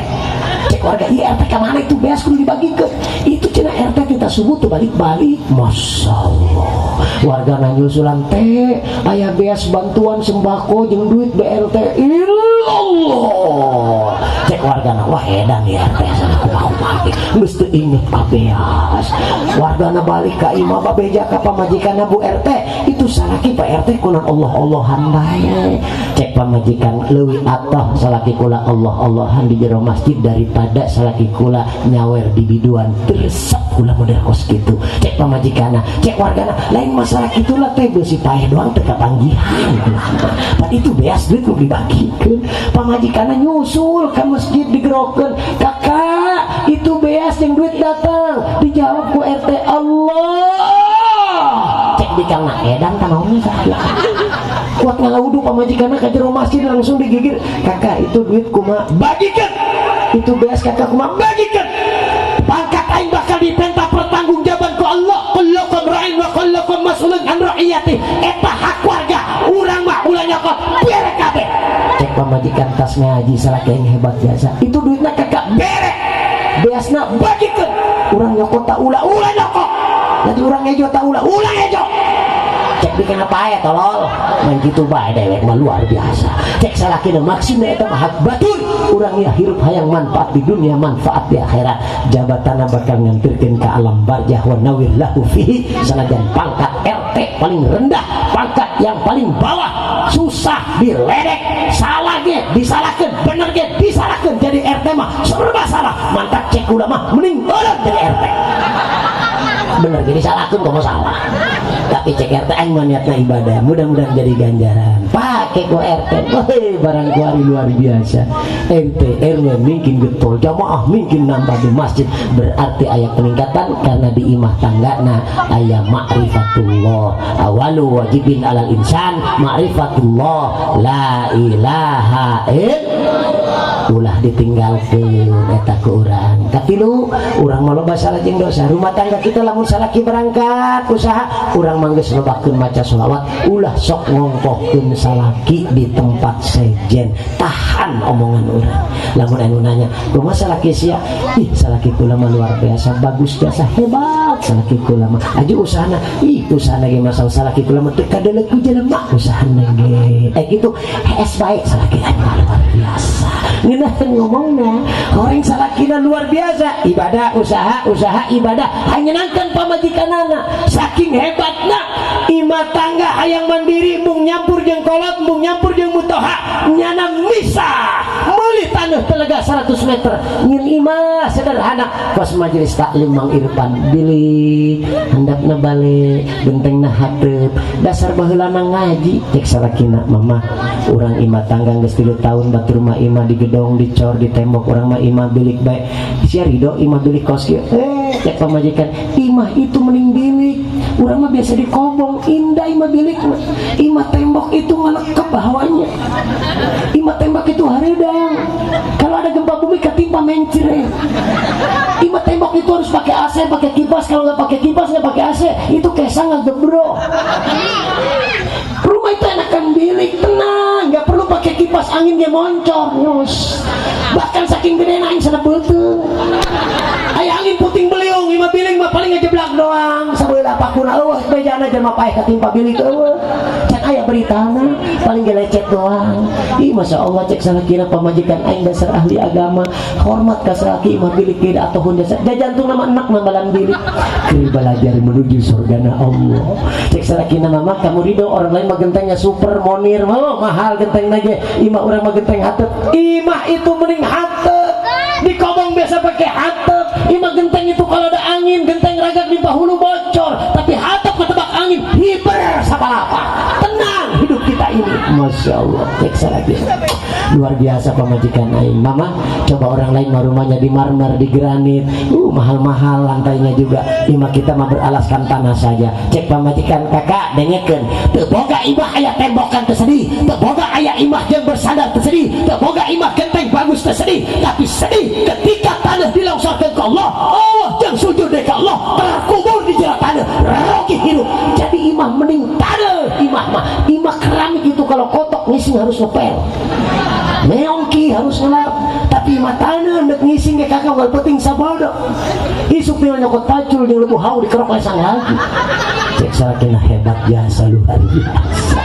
Cek warga, iya, RT kemana itu beas kudu dibagikan itu cenah. RT kita subuh tuh balik-balik. Masya Allah, warga nyusulan teh aya beas bantuan sembako jeung duit BLT. Allah, cek wargana, wah, edan ya RT sana, kumaha ge geus teu inget ka beas. Wargana balik ka imah, babeja ka pamajikanna, "Bu RT, itu salaki Pak RT kunaon Allah Allahan bae?" Cek pamajikan, "Leuwih atoh salaki kula Allah Allahan di jero masjid daripada salaki kula nyawer di biduan. Teresep kula model kos kitu." Cek pamajikanna, cek wargana, "Lain masalah kitulah teh, beusi paeh doang teu kapanggihan kula. Pan itu beas duit nu dibagikeun." Pamajikanna nyusul ke masjid, digerokeun, "Kakak, itu beas yang duit datang." Dijawab ku RT, "Allah." Cek bikangna, "Edan tanaonnya sakit kuat." Ngalawudu pamajikanna ka jero masjid, langsung digigir, "Kakak, itu duit kuma bagikan? Itu beas kakak kuma bagikan? Pangkat aing bakal dipenta pertanggungjawaban ku Allah. Kullukum ra'in wa kullukum mas'ulun an ra'iyati. Eta hak warga urang mah, ulah nyokot, bere kabeh." Cek pamajikan, "Tas ngaji salah yang hebat biasa. Itu duitnya kakak bere, beasna bagikan. Urang nyokot tak ulah, ulah nyokot. Nanti urang ngejo tak ulah, ulah ngejo." Cek bikin apa ya, tolol main gitu bae dewek mah luar biasa. Cek salakina, "Maksudnya eta mah hak batur urang ya. Hirup hayang manfaat di dunia, manfaat di akhirat." Jabatan bakal ngantirkeun ke alam barzah wa nawir lahu fihi. Sanajan pangkat RT paling rendah, pangkat yang paling bawah, susah diledek, salah ge disalahkan, bener ge disalahkan. Jadi RT mah serba salah. Mantap, cek ulama mending orang jadi RT, bener ge disalahkan, kamu salah. Tapi cek RT, aing mah niatna ibadah, mudah-mudahan jadi ganjaran. Pakai ku RT. Woi, barang kuari luar biasa. RT RW mungkin getol, jamaah mungkin nambah di masjid, berarti aya peningkatan karena di imah tangga. Nah, aya ma'rifatullah. Awalu wajibin alal insan ma'rifatullah, la ilaha illallah. Ulah ditinggalkeun eta ku urang. Katilu, urang mah loba salah jeung dosa. Rumah tangga kita, lamun salaki berangkat usaha, urang mah geus lobakeun maca sholawat. Ulah sok ngongkohkeun salaki di tempat sejen. Tahan omongan urang. Lamun anu nanya, "Kumaha salaki sia?" "Ih, salaki kula mah luar biasa bagus jasa, hebat salaki kula mah." "Aju usahana?" "Ih, usahana ge masalah, salaki kula mah teu kadeuleu ku jelema usahana ge." Eh, gitu hees bae salaki anu luar biasa. Ngeunaheun ngomongna. Orang salakina luar biasa, ibadah, usaha, usaha, ibadah, hanyenangkeun pamajikanana. Saking hebatna imah tangga hayang mandiri, mung nyampur jeung kolot, mung nyampur jeung mutoha, nyana misah meuli tanah telega 100 meter, nyin imah sederhana. Kos majelis taklim Mang Irfan, bilik handapna balik, gentengna hateup, dasar baheulana ngaji. Cek salakina, "Mama, urang imah tangga geus 3 tahun, batur mah imah di gedong, dicor, di tembok, urang mah imah bilik bae. Sia ridho imah bilik kos kieu?" Eh, cek pamajikan, "Imah itu mending bilik, urang mah biasa di kobong, indah imah bilik mah. Imah tembok itu ngalekep hawanya, imah tembok itu hareudang, kalau ada gempa bumi ketimpa mencret. Imah tembok itu harus pakai AC, pakai kipas. Kalau nggak pakai kipas, nggak pakai AC, itu kesang ngegebro. Rumah itu enakan bilik, tenang, nggak perlu pakai kipas angin, dia moncor nyus. Bahkan saking gede aing sana beuteung aya angin puting beliung. Imah bilik mah paling ngejeblak doang sabeula pakuna, eueuh bejana jelema paeh katimpa bilik, eueuh can aya beritana, paling gelecek doang." Ih, masya Allah, cek salakina, pamajikan aing dasar ahli agama, hormat ka salaki. Imah bilik ge atau jasa jajantung nama enak nambalan bilik keur belajar menuju surgana Allah. Cek salakina, "Mama, kamu ridho orang lain mah gentengnya super monir, oh, mahal genteng lagi, imah urang mah genteng hateup? Imah itu mending hateup, di kobong biasa pakai hateup. Imah genteng itu kalau ada angin, genteng ragak di hulu bocor, tapi hateup ketebak angin hiber sapalapa, tenang hidup kita ini." Masya Allah, cek lagi, luar biasa pamajikan aing. "Mama, coba orang lain mah rumahnya di marmer, di granit, mahal-mahal lantainya juga, imah kita mah beralaskan tanah saja." Cek pamajikan, "Kakak, dengekeun, teu boga imah aya tembokan teu sedih, teu boga aya imah jeung bersandar teu sedih, teu boga imah genteng bagus teu sedih, tapi sedih ketika tanah dilongsorkan ke Allah, Allah jeung sujud ke Allah, terkubur di jero tanah, rogi hirup. Jadi imah mending tanah, imah mah. Imah keramik itu kalau kotok ngising harus ngepel, meongki harus ngelap, tapi imah tanah ndek ngising ge kakak nggak penting sabodo, isuk tinggal nyokot pacul jeung lebu hau, dikerok lesang lagi." Cek salakina, hebat jasa, luar biasa.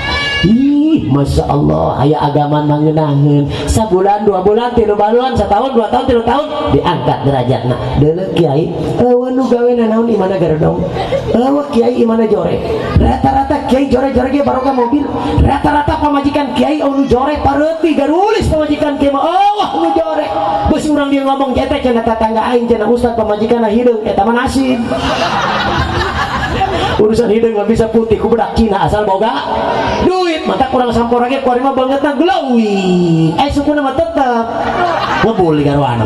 Ih, Masya Allah, aya agama mangenaheun. Sabulan, 2 bulan, 3 bulan, setahun, 2 tahun, 3 tahun, diangkat derajatna. Deuleu kiai, euweuh nu gawe naon, imahna garedong. Euweuh kiai imahna jore. Rata-rata kiai jore-jore ge baroga mobil. Rata-rata pamajikan kiai nu jore pareuti garulis pamajikan kiai mah, euweuh nu jore. Beusi urang dia ngomong cetek cenah tetangga aing cenah ustad pamajikanna hideung, eta mah nasib. Urusan hideung nggak bisa putih ku bedak Cina, asal boga duit. Mata kurang sampurna ge kuari mah bangetna glowing, eh, sukuna mah tetep ngebul di garuan,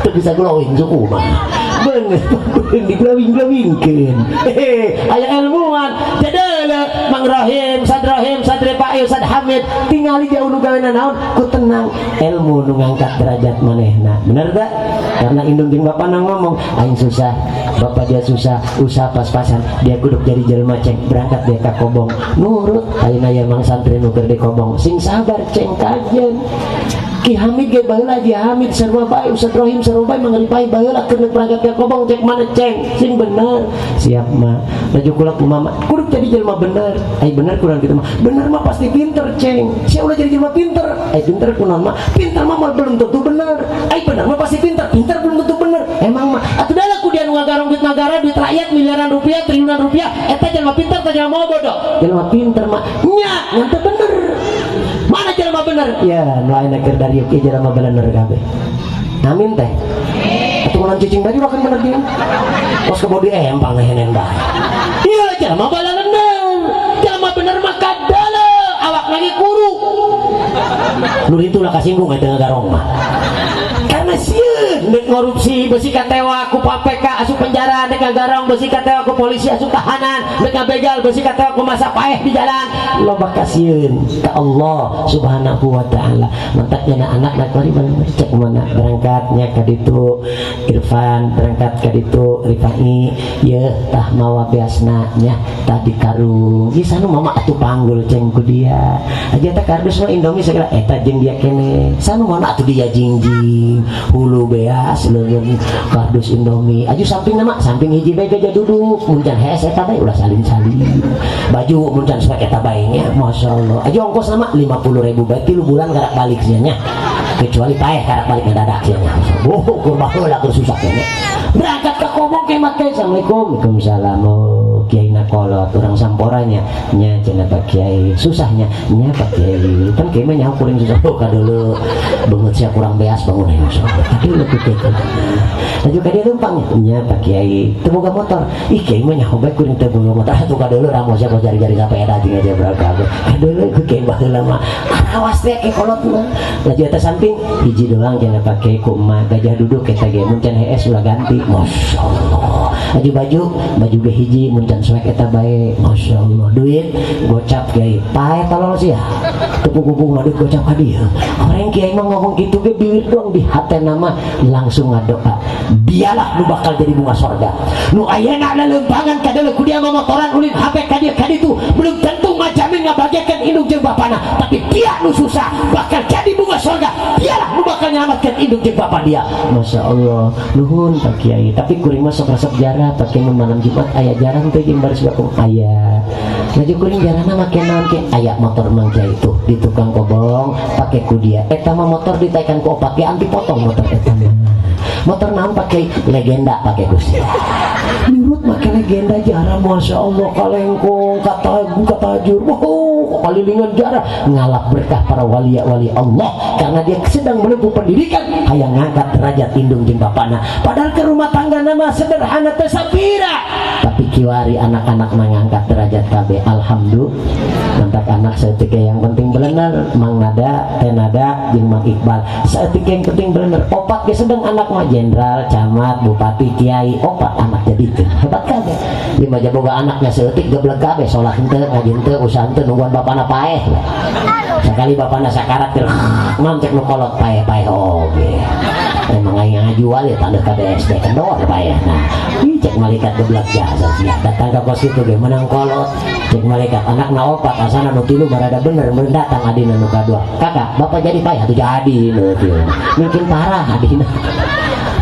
teu bisa glowing suku mah, beungeut di glowing glowingkeun. Hehe, aya ilmuwan jadala Mang Rahim, Sad Rahim, Sad Repail, Sad Hamid, tingali jauh nu gawe naon ku tenang, ilmu nu ngangkat derajat manehna, bener tak? Karena indung jeung bapana ngomong, aing susah, bapak dia susah, usaha pas-pasan, dia kudu jadi jelema ceng, berangkat dia ka kobong, nurut. Ayeuna ya mang santri nu keur di kobong, sing sabar ceng, kajen Ki Hamid ge baheula, Ki Hamid sarua bae, Ustaz Rohim sarua bae, mangripai baheula keur berangkat ka kobong. Cek mana ceng, sing bener. Siap mah, laju kula kumaha kudu jadi jelema bener. Ai bener kurang gitu mah, bener mah pasti pinter ceng, sia ulah jadi jelema pinter. Ai pinter kunaon mah? Pinter mah belum tentu bener. Ai bener mah pasti pinter, pinter belum tentu bener. Emang mah atuh dah ku dia nu ngagarong duit negara, duit rakyat miliaran rupiah, triliunan rupiah, eta jelema pinter teh jelema bodoh? Jelema pinter mah nya ngan teu bener. Mana jelema bener ya? Nu ayeuna keur dariuk ieu jelema bener kabeh. Amin teh atuh, kunaon cicing baju makan bener dia kos ke body empang ngehenen bae. Iya, jelema bener, jelema bener mah kadala awak lagi kuru nu itu lah, kasinggung eta ngagarong mah karena sieun dek ngorupsi besi katewa ku KPK asup penjara, dek ngagarong besi katewa ku polisi asup tahanan, dek ngabegal besi katewa ku masa paeh di jalan. Loba kasieun ka Allah Subhanahu wa taala. Mantaknya na anak nak mari cek mana berangkatnya ka ditu Irfan, berangkat ka ditu Rifai ye, tah mawa beasna nya, tah di karung ieu sanu mama atuh panggul ceng ku dia aja tah kardus mah Indomie segala eta jeung dia kene sanu mana atuh dia jingjing hulu beas. Beas leungeun kardus Indomie. Aju samping nama samping hiji bae gajah duduk, mun can hees eta bae, ulah salin-salin. Baju mun can suek eta bae nya, masyaallah. Aju ongkos nama 50.000 bae, 3 bulan karak balik sia nya, kecuali paeh karak balik ngadadak sia nya. Oh, keur baheula keur susah nya. Berangkat ke Kobong ke make, "Assalamualaikum." "Waalaikumsalam." "Oh, kiai na kolot urang Samporanya nya," cenah, "Pak Kiai susahnya nya, Pak Kiai." Kan kiai mah nyaho kuring susah. "Oh, kadeuleu beungeut sia kurang beas, bangun ayo." "Kadeuleu ku kiai." "Laju ka dieu leumpang nya, Pak Kiai, teu boga motor." "Ih, kiai mah nyaho bae kuring teu boga motor." Atuh kadeuleu ramo sia jari-jari sapeda jeung aja berangkat. Kadeuleu ku kiai baheula mah awas teh ke kolot mah. "Laju eta samping hiji doang," cenah, "Pak Kiai, ku emak gajah duduk eta ge, mun can hees ulah ganti." Masyaallah. "Laju baju, baju ge hiji, mun can suek eta bae." Masyaallah. "Duit gocap, Kiai." "Pae tolol sia, teu puguh duit gocap ka dieu." Orang kiai mah ngomong kitu ge bibir doang, di hatena mah langsung ngadoa, dialah nu bakal jadi bunga sorga. Nu ayeuna leuleumpangan kadeuleu ku dia motoran, ulin HP ka dieu ka ditu, belum tentu ngajamin ngabahagiakeun indung jeung bapana, tapi dia nu susah bakal jadi bunga sorga, dialah nu bakal nyelamatkan indung jeung bapa dia. Masya Allah. "Nuhun, Pak Kiai, tapi kuring mah sok resep jarah, Pak Kiai. Mun malam Jumat aya jarah teh jeung baris bakung?" "Aya." "Laju kuring jarahna make naon ke?" "Aya motor Mang Kiai tuh di tukang kobong, pake ku dia. Eta mah motor ditaekan ku opat ge anti potong motor eta mah." "Motor naon, Pak Kiai?" "Legenda, pake ku sia." Nurut make Legenda jarah. Masya Allah, kalengkong katagu katajur, wow, kalilingan jarah, ngalap berkah para wali wali Allah, karena dia sedang menempuh pendidikan, hayang ngangkat derajat indung jeung bapana. Padahal ke rumah tangga nama sederhana teh sapira, tapi kiwari anak-anak mengangkat derajat KB. Alhamdulillah. Mantap, anak saeutik yang penting bener. Mang Nada, Teh Nada jeung Mang Iqbal, saeutik yang penting bener. Opat ge sedang anak mah jenderal, camat, bupati, kiai, opat anak jadi itu hebat kabeh. Lima jaboga anaknya saeutik geblek kabeh, sholat henteu, ngaji henteu, usaha henteu, nungguan bapana paeh. Sekali bapana sakarat keur mam, cek nu kolot, paeh-paeh oge. Emang aing ngajual ya tanda KBSD kendor paeh. Nah, ih, cek malaikat, geblek jasa sia datang ke kos itu ge menang kolot. Cek malaikat, anak na opat asana nu tilu barada bener. Mun datang adina nu kadua, "Kakak, bapak jadi paeh?" "Atuh jadi." Nu tilu mungkin parah adina.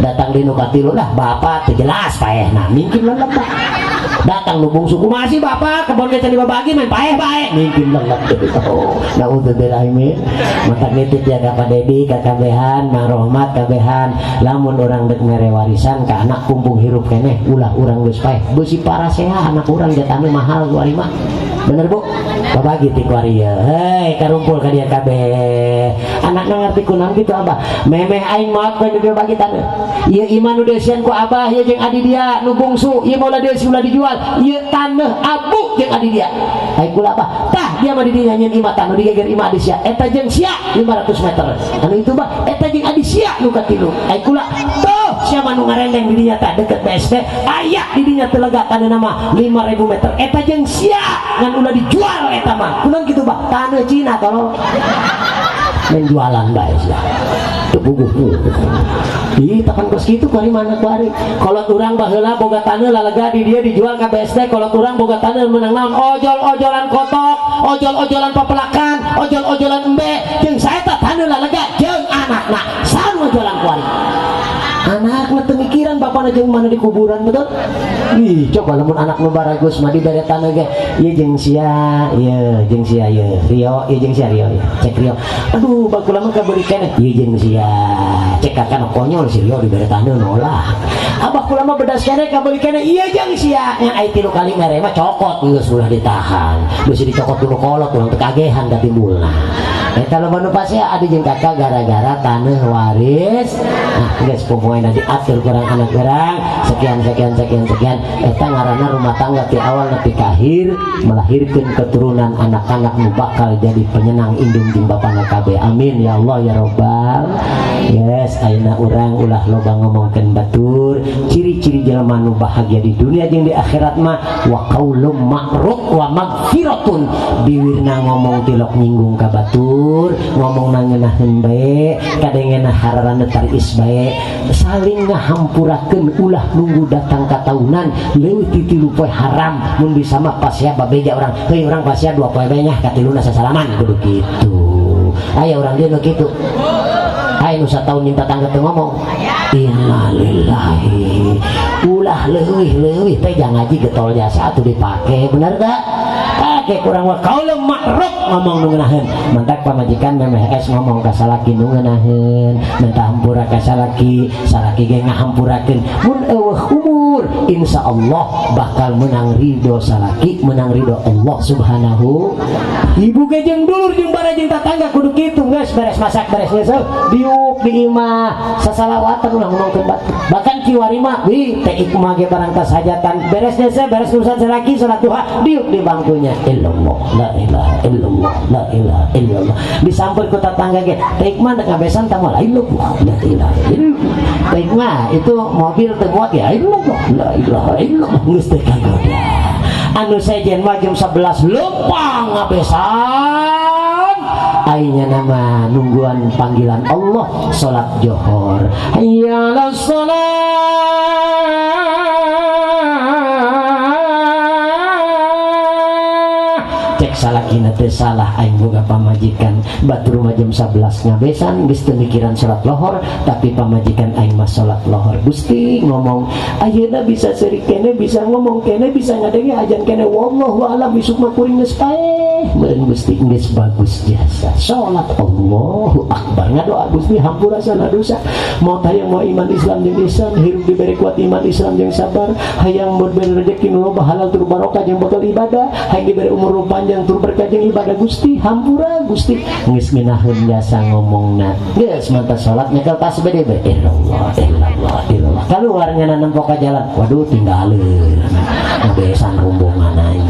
Datang di nu katilu lah, "Bapak teu jelas paeh." Nah, mungkin lelep datang nu bungsu, "Kumaha sih bapak, kebon ge can dibabagi, main paeh bae." Mungkin lelep. Oh, naudzubillah min. Mata nitip ya ka Pak Dedi, ka kabehan, Mang Rohmat kabehan, lamun urang dek mere warisan ka anak kumpung hirup keneh, ulah urang geus paeh, beusi paraseha anak urang jatahna mahal kuari mah. Bener, Bu? Babagi ti kuari ye. Hei, karumpul ka dia kabeh. Anakna ngarti kunaon kitu, Abah? Memeh aing maot kowe bagi taneuh. Ieu iman nu dieusian ku Abah ieu jeung adi dia nu bungsu, ieu moal dieusi, ulah dijual. Ieu taneuh abu jeung adi dia. Ai kula, Abah? Tah, dia mah di dinya nyeun imah, taneuh digeger imah adi sia. Eta jeung sia 500 meter. Anu itu bah eta jeung adi sia nu katilu. Ai kula? Tuh, sia mah nu ngarendeng di dinya tah deket BSD, aya di dinya teu lega taneuh nama 5000 meter. Eta jeung sia, ngan ulah dijual eta mah. Kunaon kitu, Bah? Taneuh Cina, tolong. Main jualan bae sia. Teu puguh. Ih, takkan kos kitu kuari mana kuari. Kolot urang baheula boga taneuh lalega di dia dijual ka BSD, kolot urang boga taneuh menang naon? Ojol-ojolan kotok, ojol-ojolan papelakan, ojol-ojolan embe, jeung saeta taneuh lalega jeung anakna. Sarua jualan kuari. Anak teu mikiran bapana jeung mana di kuburan, betul? Ih, coba lamun anak nu baragus mah dibere taneuh ge, ieu jeung sia, ieu jeung sia ieu, Rio, ieu jeung sia Rio, ieu. Cek Rio. "Aduh, bakula mah kabeuli keneh." "Ieu jeung sia." Cek kakak, "Konyol si Rio, dibere taneuh nolak. Abah kula mah bedas keneh, kabeuli keneh." "Ieu jeung sia." Yang ai tilu kali mere mah cokot geus, ulah ditahan. Geus dicokot dulu kolot urang teu kagehan katimbulna. Eta loba nu pasea adi jeung kakak gara-gara taneuh waris. Nah, geus pokoknya diatur kurang anak gerang sekian sekian sekian sekian. Eta ngaranna rumah tangga ti awal nepi ka akhir melahirkan keturunan anak-anak nu bakal jadi penyenang indung jeung bapana kabeh. Amin ya Allah ya robbal. Yes, ayeuna urang ulah loba ngomongkeun batur. Ciri-ciri jelema nu bahagia di dunia jeung di akhirat mah wa qaulum ma'ruf wa magfiratun. Biwirna ngomong tilok nyinggung ka batur, ngomong ngeunahkeun bae, kadengena hararane taris bae, saling ngahampurakeun, ulah nunggu datang ka taunan leuwih ti 3 poe haram. Mun bisa mah pasea babeja urang, heuy, urang pasea 2 poe bae nya, katiluna sasalaman, kudu kitu. Aya urang dieu nu kitu? Aya nu sataun minta tangga teu ngomong. Innalillahi. Ulah leuwih-leuwih teh jangan ngaji getol jasa atuh dipake, bener tak? Pake kurang mah kaula ma'ruf ngomong nu ngeunaheun. Mantak pamajikan memeh es ngomong ka salaki nu ngeunaheun, minta hampura ka salaki, salaki ge ngahampurakeun. Mun eueuh umur, insyaallah bakal menang ridho salaki, menang ridho Allah Subhanahu. Ibu ge jeung dulur jeung bara jeung tatangga kudu kitu, geus beres masak beres geus diuk di imah sasalawatan ulah ngomongkeun batur. Bahkan kiwari mah wi teh ikmah ge barangkas hajatan beres geus beres urusan salaki salat duha diuk di bangkunya, illallah, la ilaha illallah, la ilaha illallah. Disamper ku tetangga ge, teh ikmah dek ngabesan tamu, la illallah, la ilaha illallah. Teh ikmah itu mobil teu muat ya, illallah, la ilaha illallah. Geus teh kagoda anu sejen mah jam 11 lempang ngabesan aingnya nama nungguan panggilan Allah salat johor, hayya 'alas salat. Cek salakina teh salah aing boga pamajikan, batur mah jam 11 ngabesan geus teu mikiran salat lohor, tapi pamajikan aing mah salat lohor. Gusti ngomong ayeuna bisa seuri kene, bisa ngomong kene, bisa ngadenge ajan kene, wallahu alam isuk mah kuring geus paeh meureun. Gusti geus bagus jasa salat, Allahu akbar, ngadoa Gusti hampura sana dosa, mau hayang mau iman Islam jeung ihsan, hirup diberi kuat iman Islam jeung sabar, hayang diberi rezeki nu loba halal tur barokah jeung bekal ibadah, hayang diberi umur nu panjang tur berkah jeung ibadah. Gusti hampura, Gusti geus ngeunaheun jasa ngomongna. Geus mantap salat, nyekel tasbih deh, illallah, illallah, illallah, keluar nyana nempo ka jalan, waduh, tinggalin ngabesan rombongan aing.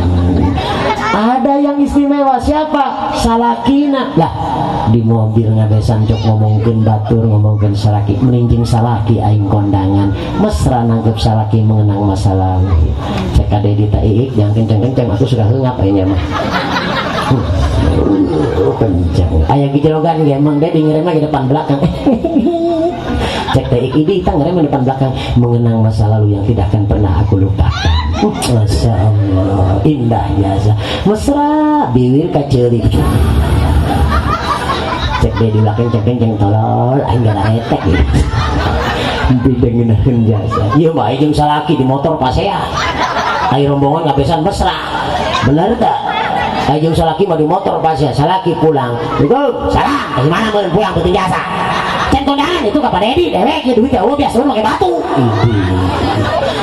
Ada yang istimewa, siapa? Salakina lah di mobil ngabesan cok ngomongkeun batur, ngomongkeun salaki, meninjing salaki aing kondangan, mesra nangkep salaki mengenang masa lalu. Cek kade di iik, jangan kenceng-kenceng, aku sudah heungap aingnya mah. Kenceng aya gejologan ge emang dia ngerem lagi depan belakang. Cek teh ini kita ngerem depan belakang, mengenang masa lalu yang tidak akan pernah aku lupakan. Masya Allah, indah jasa mesra, bibir kaceulik. Cek dia di belakang, cek kenceng, tolol, aing gara retek gitu. Beda ngeunaheun jasa ieu mah jeung salaki di motor pasea. Ayo rombongan ngabesan mesra, bener tak? Ayo jeung salaki mah di motor pasea, salaki pulang. Assalamualaikum, salam, dari mana meureun pulang penting jasa. Can kondangan itu ka Pak Dedi dewek ya duit ya Allah biasa make batu.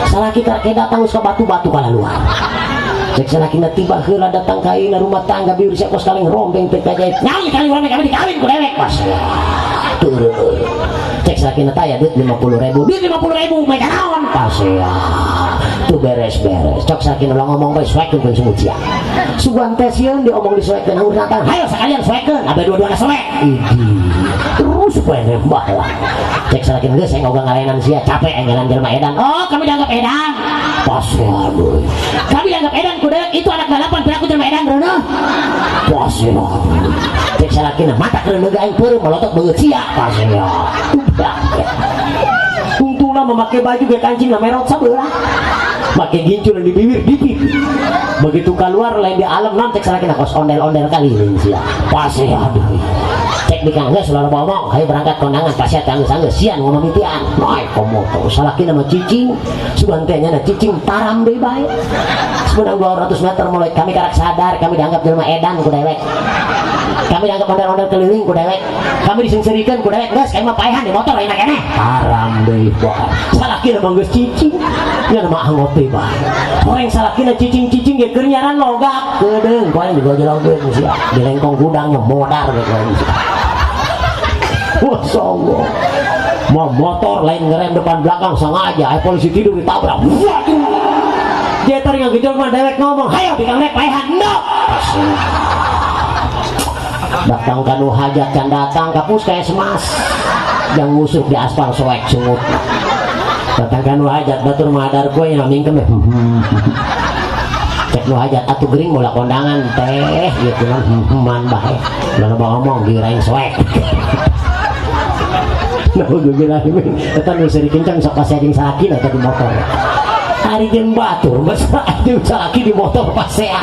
Salaki karek datang geus ka batu-batu kalaluar. Cek salaki na tiba heula datang ka ayeuna rumah tangga bieu sia kos kaleng rombeng teh kajait. Nyali kali urang kami dikawin ku dewek pas. Turun. Cek salaki na taya duit 50 ribu, duit 50 ribu mereka naon pas ya. Tuh beres-beres. Cok salaki na ngomong bae, soekeun ku semut sia. Sugan teh sieun diomong disoekeun, haur datang. Hayo sekalian soekeun, abe dua-duana soek. Idi. Terus poe nembah lah. Cek salaki geus aing ogah ngalayanan sia, capek aing ngalayan jelema edan. Oh, kami dianggap edan. Pas waduh. Kami dianggap edan ku dewek itu anak balapan piraku jelema edan reuneuh. Pas ya. Cek salakina mata reuneuh aing peureum melotot beungeut sia. Pas ya. Udah. Untungna memakai baju ge kancing na merot sabelah. Make gincu di bibir dipit. Begitu keluar lain di alam non, cek salakina kos ondel-ondel kali sia. Pas ya aduh. Cek di kang geus ulah ngomong, hayo berangkat kondangan pasea tanggeus anggeus sian ngomong mitian. Naik ke motor. Salakina mah cicing, sugan teh nya cicing taram deui bae. Sebenang 200 meter mulai kami karak sadar kami dianggap jelema edan ku dewek. Kami dianggap ondel-ondel keliling ku dewek. Kami diseungseurikeun ku dewek, geus kami mah paehan di motor lain keneh. Taram deui bae. Salakina mah geus cicing. Nya mah angot deui bae. Horeng salakina cicing-cicing ge keur nyaran logak. Keudeung ku aing digojlogeun sia. Di lengkong gudang modar ge ku aing sia. Masya Allah. Mau motor lain ngerem depan belakang sengaja, ayo polisi tidur ditabrak. Waduh. Dia tadi ngagejol mah dewek ngomong, hayo bikang nek paehan, no. Datang kanu hajat can datang kapus kayak semas. Yang ngusuk di aspal soek sungut. Datang kanu hajat batur madar kue yang mingkem ya. Cek nu hajat atuh gering bola kondangan teh gitu kan man bae. Lalu ngomong girain soek. Nah, gue bilang eta nu seuri kencang sok pasea jeung salaki eta di motor. Ari jeung batur mesra jeung salaki di motor pasea.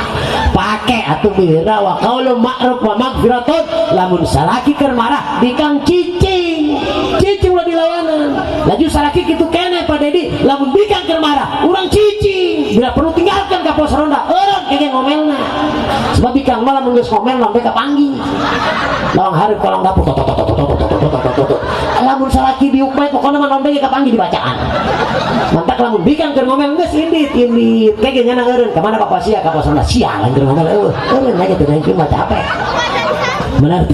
Pake atuh bihirna wa qaulun ma'ruf wa magfiratun. Lamun salaki keur marah, bikang cicing. Cicing ulah dilawanan. Laju salaki kitu keneh, Pak Dedi, lamun bikang keur marah, urang cicing. Bila perlu tinggalkan ka pos ronda, eureun kenge ngomelna. Sebab bikang mah lamun geus ngomel sampai kapanggih. Lawang hareup kolong dapur tot tot tot tot tot tot tot tot tot. Lamun salaki diuk bae, pokona mah naon bae kapanggih dibacaan. Mantak lamun bikang keur ngomel, geus indit indit. Kenge nyana eureun, ka mana bapak sia? Ka pos ronda. Sia lain keur ngomel eueuh. Eureun aja teu nangkeun mah capek. Benar,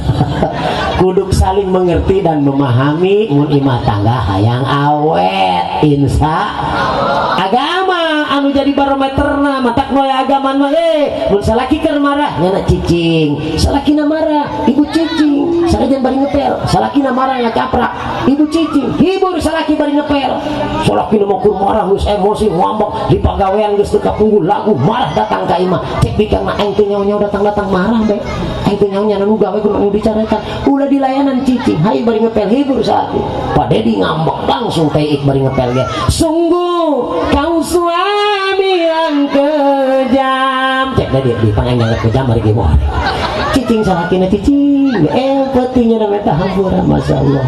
kuduk saling mengerti dan memahami mun imah tangga hayang awet, insya agama anu jadi barometerna. Matak nu aya agama mah mun salaki keur marah, nyana cicing. Salakina marah, ibu cicing. Sanajan bari ngepel, salakina marah ngacaprak, ibu cicing, hibur salaki bari ngepel. Salakina mah keur marah, geus emosi, ngambek di pagawean, geus teu kapunggu lagu marah datang ka imah. Cek bikang mah, aing teu nyaho-nyaho datang-datang marah be, aing teu nyaho nu gawe kudu nu dicarekan. Ulah dilayanan, cicing. Hayu bari ngepel, hibur salaki. Pak Dedi ngambek langsung teik bari ngepel ge, "Sungguh kau suami yang kejam." Cek Dedi di pangain nganggap kejam bari ge. Cicing salakina, cicing empatinya na meta hampura. Masya Allah,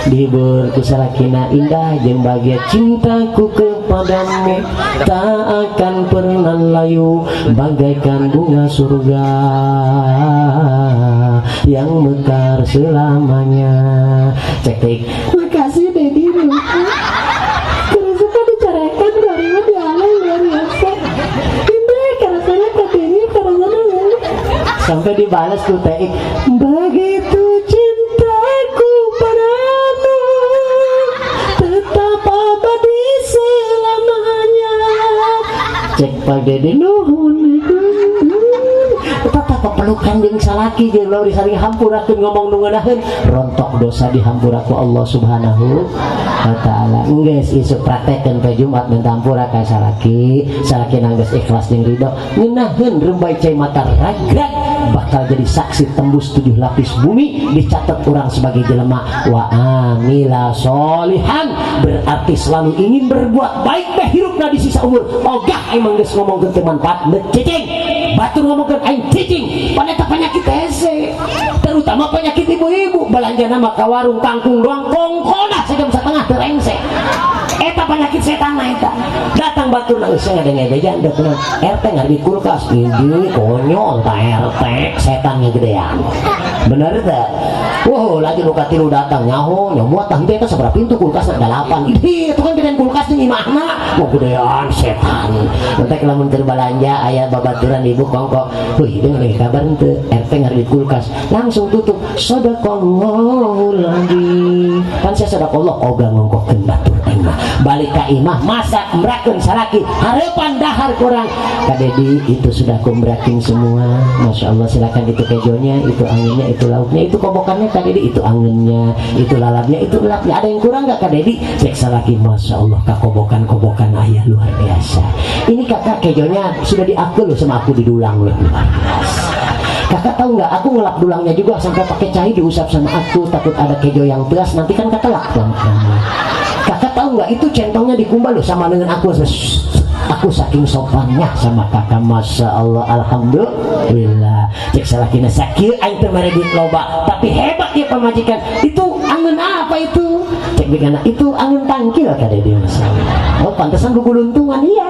dihibur ku salakina, indah jeung bahagia. Cintaku kepadamu tak akan pernah layu, bagaikan bunga surga yang mekar selamanya. Cek tik, "Makasih, Dedi." Terus suka dicarekan dari di alam luar biasa indah karena katanya karena sampai dibalas tuh Teik, "Begitu cintaku padamu tetap abadi selamanya." Cek Pak Dede, "Nuhun." Tetap pepelukan jeung salaki jeung lori, saling hampurakeun, ngomong nu ngeunaheun, rontok dosa dihampura ku Allah Subhanahu wa Taala. Geus, isuk praktekkeun pe Jumat, minta hampura ka salaki. Salaki geus ikhlas jeung ridho, ngeunaheun, rembay cai mata ragrag, bakal jadi saksi tembus tujuh lapis bumi, dicatat orang sebagai jelema wa amila solihan, berarti selalu ingin berbuat baik teh hirupna di sisa umur. Ogah emang geus ngomongkeun teu manfaat, cicing. Batur ngomongkeun aing, cicing. Paneta penyakit hese, terutama penyakit ibu-ibu, belanja nama ka warung kangkung doang kongkona sejam setengah terengse. Eta penyakit setan mah eta. Datang batur na geus ngadenge bejan dek kunaon, RT ngarbit kulkas ini konyol ta RT, setan ngegedean, bener teh? Wow, lagi nu katilu datang nyaho nyamuat tah henteu eta sabaraha pintu kulkas, dalapan. Ih, itu kan gedean kulkas jeung imahna. Mau gedean setan. Entek lamun keur balanja aya babaturan ibu kongko. "Wih, deung lagi kabar henteu RT ngarbit kulkas?" Langsung tutup. Sadaqallahul azim. Pan sia sadaqallah ogah ngongkokeun batur aing mah. Balik ka imah, masak, embrakeun salaki, hareupan dahar kurang. "Kak Dedi, itu sudah kumbrakin semua. Masya Allah, silakan, itu kejonya, itu anginnya, itu lauknya, itu kobokannya, Kak Dedi, itu anginnya, itu lalapnya, itu elapnya. Ada yang kurang nggak, Kak Dedi?" Cek salaki, "Masya Allah, kakobokan-kobokan ayah luar biasa. Ini kakak kejonya sudah diaku loh sama aku di dulang loh, luar biasa. Kakak tahu nggak, aku ngelap dulangnya juga sampai pakai cai diusap sama aku, takut ada kejo yang telas nanti kan ketelak lama-lama. Kakak tahu nggak, itu centongnya dikumbah loh sama dengan aku. Aku saking sopannya sama kakak, masya Allah, alhamdulillah." Cek salakina, "Sakieu aing teu mere duit loba, tapi hebat ya pamajikan. Itu angeun apa itu?" Cek bikana, "Itu angeun tangkil, Kak Dedi." "Masya Allah. Oh, pantesan guguluntungan." "Iya."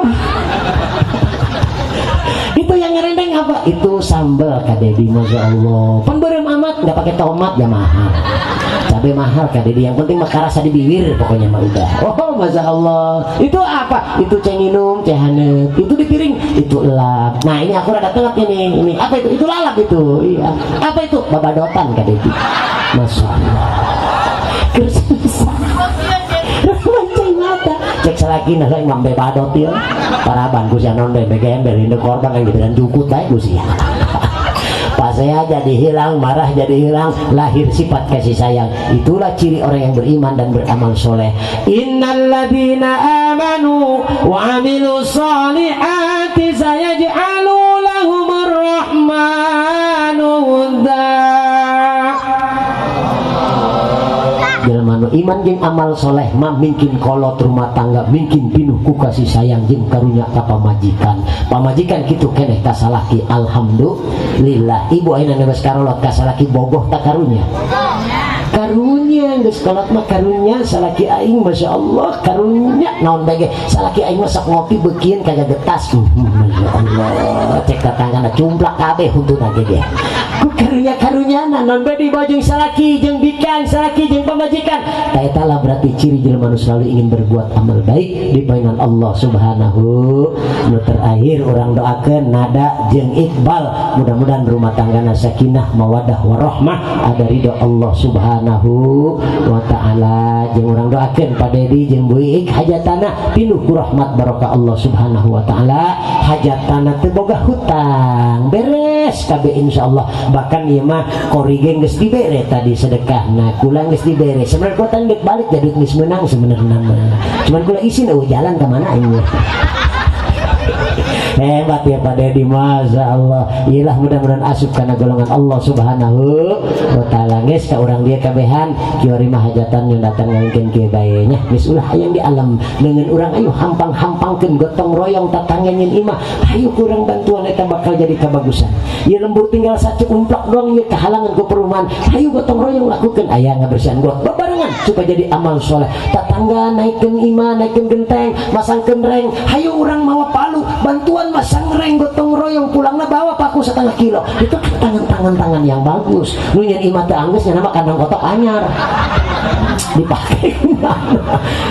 "Itu yang ngerendeng apa?" "Itu sambal, Kak Dedi." "Masya Allah, pan beureum amat, nggak pakai tomat ya, mahal, cabai mahal, Kak Dedi. Yang penting mah karasa di bibir, pokoknya mah udah." "Oh, masya Allah. Itu apa itu?" "Cenginum, cehanet." "Itu di piring?" "Itu elap. Nah, ini aku rada tengah ini apa itu?" "Itu lalap itu." "Iya. Apa itu?" "Babadotan, Kak Dedi." "Masya Allah." Kersa cai mata. Cek salaki, "Nah, imam badot ya paraban ku sia, non bege ember ini korban yang gitu dan jukut bae ku sia." Pasea jadi hilang, marah jadi hilang, lahir sifat kasih sayang. Itulah ciri orang yang beriman dan beramal soleh. Innalladzina amanu wa amilu solihati sayaj'alu lahumur rahmanu wudda. Jelema nu iman jeung amal soleh mah mungkin kolot rumah tangga mungkin pinuh ku kasih sayang jeung karunya ka pamajikan, pamajikan kitu keneh ka salaki. Alhamdulillah, ibu ayeuna geus karolot ka salaki, bogoh tak karunya? Karunya. Geus kolot mah karunya salaki aing, Masya Allah, karunya. Naon bae ge salaki aing mah sok ngopi beukieun kagak getas. Masya Allah, cek tatanggana cumplak kabeh huntuna ge ku karunya. Karunyana naon bae dibawa jeung salaki, jeung bikan salaki, jeung pamajikan. Ta eta lah berarti ciri jelema nu selalu ingin berbuat amal baik di painan Allah Subhanahu. Nu terakhir, urang doakeun Nada jeung Iqbal, mudah-mudahan rumah tanggana sakinah, mawadah, warahmah, ada ridho Allah Subhanahu wa Ta'ala. Jeung urang doakeun Pak Dedi jeung Bu Iik, hajatana pinuh ku rahmat barokah Allah Subhanahu wa Ta'ala, hajatana teu boga hutang, beres kabeh insyaallah. Bahkan ieu mah kori ge geus dibere tadi sedekah, nah kula geus dibere. Sebenarnya kula tadi balik jadi geus menang sebenarnya mah, cuman kula isin eueuh jalan ke mana ini. Hebat ya Pak Dedi, Masya Allah. Iyalah, mudah-mudahan asup karena golongan Allah Subhanahu wa Ta'ala. Geus ka urang dia kabehan kiwari mah hajatan yang datang ngawinkeun kieu bae nya. Geus ulah hayang di alam dengan urang, ayo hampang-hampangkeun, gotong royong, tatangga nyen imah, ayo kurang bantuan, eta bakal jadi kabagusan. Ieu lembur tinggal satu umplak doang ieu kehalangan ku perumahan, ayo gotong royong lakukan, aya ngabersihan got babarengan supaya jadi amal soleh. Tatangga naikkeun imah, naikkeun genteng, masangkeun reng, hayu urang mawa palu bantuan masang reng, gotong royong, pulangna bawa paku setengah kilo. Itu kan tangan-tangan tangan yang bagus. Nu nyen imah teu anggeus nya nama kandang kotok anyar dipakai.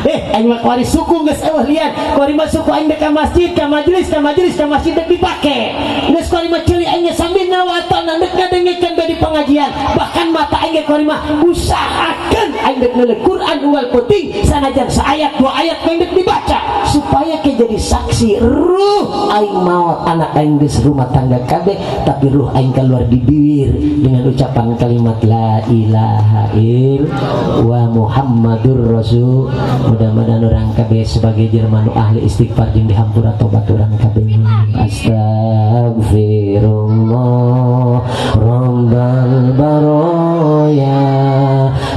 Eh, aing mah kuari suku geus eueuh lian, kuari mah suku aing dek ka masjid, ka majelis, ka majelis, ka masjid dek dipake. Geus kuari mah ceuli aing ge sambil watona dek ngadengekeun di pengajian. Bahkan mata aing ge kuari mah usahakeun aing dek neuleuh Quran unggal penting, sanajan saayat dua ayat aing dek dibaca supaya ke jadi saksi ruh aing maot, anak aing geus rumah tangga kabeh, tapi ruh aing keluar di bibir dengan ucapan kalimat la ilaha illallah wa Muhammadur Rasul. Mudah-mudahan urang kabeh sebagai jelema nu ahli istighfar jeung dihampura tobat urang kabeh. Astagfirullah Rabbal baraya,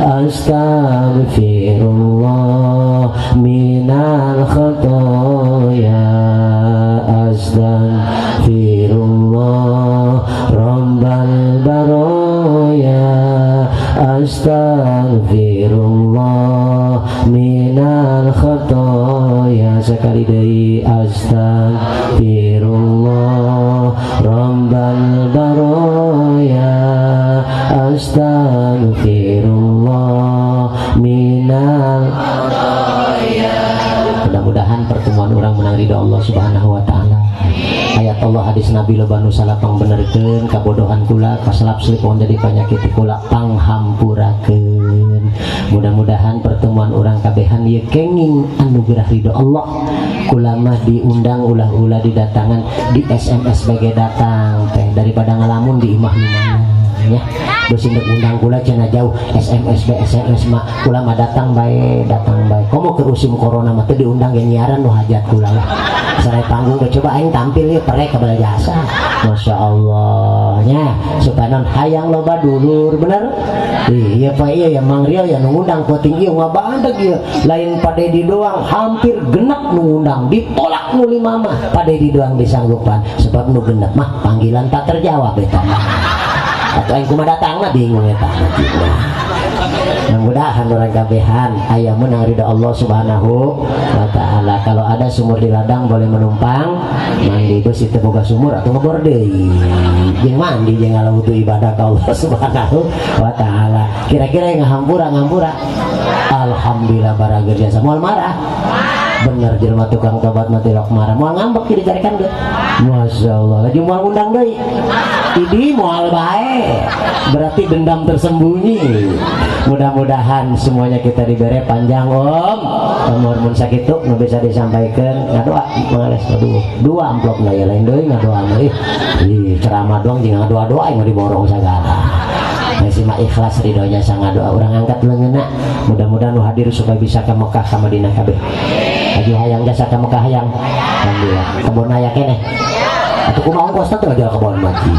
astagfirullah minal khotoya, astagfirullah Rabbal baraya, astagfirullah minal khotoya. Sekali deui, astagfirullah Rabbal baraya, astagfirullah minal. Mudah-mudahan pertemuan urang menang ridho Allah Subhanahu wa Ta'ala. Ayat Allah, hadis Nabi loba nu salah pangbenerkeun, kabodohan kula kaselap selip jadi penyakit kula panghampurakeun. Mudah-mudahan pertemuan urang kabehan ieu kenging anugerah ridho Allah. Kula mah diundang ulah-ulah, didatangan, di SMS bagai datang teh daripada ngalamun di imah lumayan ya. Beusi ndek undang kula cenah jauh, SMS be SMS mah kula mah datang bae, datang bae. Komo ke musim corona mah teu diundang ge nyiaran nu hajat kula lah. Sarai panggung ge coba aing tampil ya perek kabel jasa. Masya Allah nya, supaya non hayang loba dulur bener. Iya Pak, iya ya Mang Rio ya nu ngundang peuting ieu ngabandeg ieu, lain Pak Dedi doang, hampir genep nu ngundang ditolak, nu lima mah Pak Dedi doang disanggupan, sebab nu genep mah panggilan tak terjawab eta mah. Atau aing kumaha datangna, bingung eta mah gitu. Mudah-mudahan urang kabehan aya menang ridho Allah Subhanahu wa Ta'ala. Kalau ada sumur di ladang boleh menumpang mandi, beusi teu boga sumur atau ngebor deui. Jeung mandi jeung ngalawu ibadah ka Allah Subhanahu wa Ta'ala. Kira-kira yang ngahampura ngahampura. Alhamdulillah, barager jasa moal marah. Bener, jelema tukang tobat mah tilok marah. Moal ngambek dicarikan ge. Masya Allah, lagi moal undang deui. Ini moal bae. Berarti dendam tersembunyi. Mudah-mudahan semuanya kita diberi panjang om. Umur mun sakitu nu bisa disampaikan, ngadoa mangales. Aduh, dua amplop lah ya, lain deui ngadoa mah ih. Ih, ceramah doang jeung ngadoa-doa yang diborong sagala. Masih mah ikhlas ridhonya sang ngadoa, urang angkat leungeunna. Mudah-mudahan nu hadir supaya bisa ke Mekah ka Madinah kabeh. Haji hayang jasa ka Mekah hayang. Alhamdulillah. Kebon aya keneh. Atuh kumaha ongkosna teh ngajual kebon mati.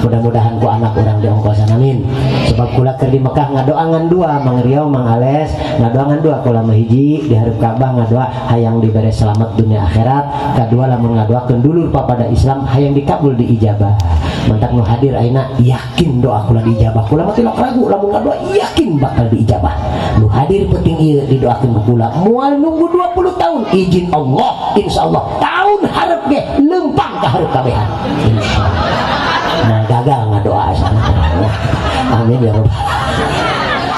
Mudah-mudahan ku anak urang di ongkosan, amin. Sebab kula keur di Mekah ngadoa ngan dua, Mang Rio, Mang Ales, ngadoa ngan dua kula mah. Hiji, di hareup Ka'bah ngadoa hayang dibere selamat dunia akhirat. Kadua, lamun ngadoakeun dulur papada Islam hayang dikabul, diijabah. Mantak nu hadir ayeuna yakin doa kula diijabah. Kula mah tilok ragu, lamun ngadoa yakin bakal diijabah. Nu hadir penting ieu didoakeun ku kula moal nunggu 20 tahun, izin Allah, insyaallah tahun hareup ge leumpang ka hareup kabehan, insyaallah. Nah, gagal ngadoa sana. Amin ya rabbal.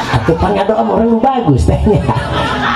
Atuh pan ngadoa mah orang bagus teh nya.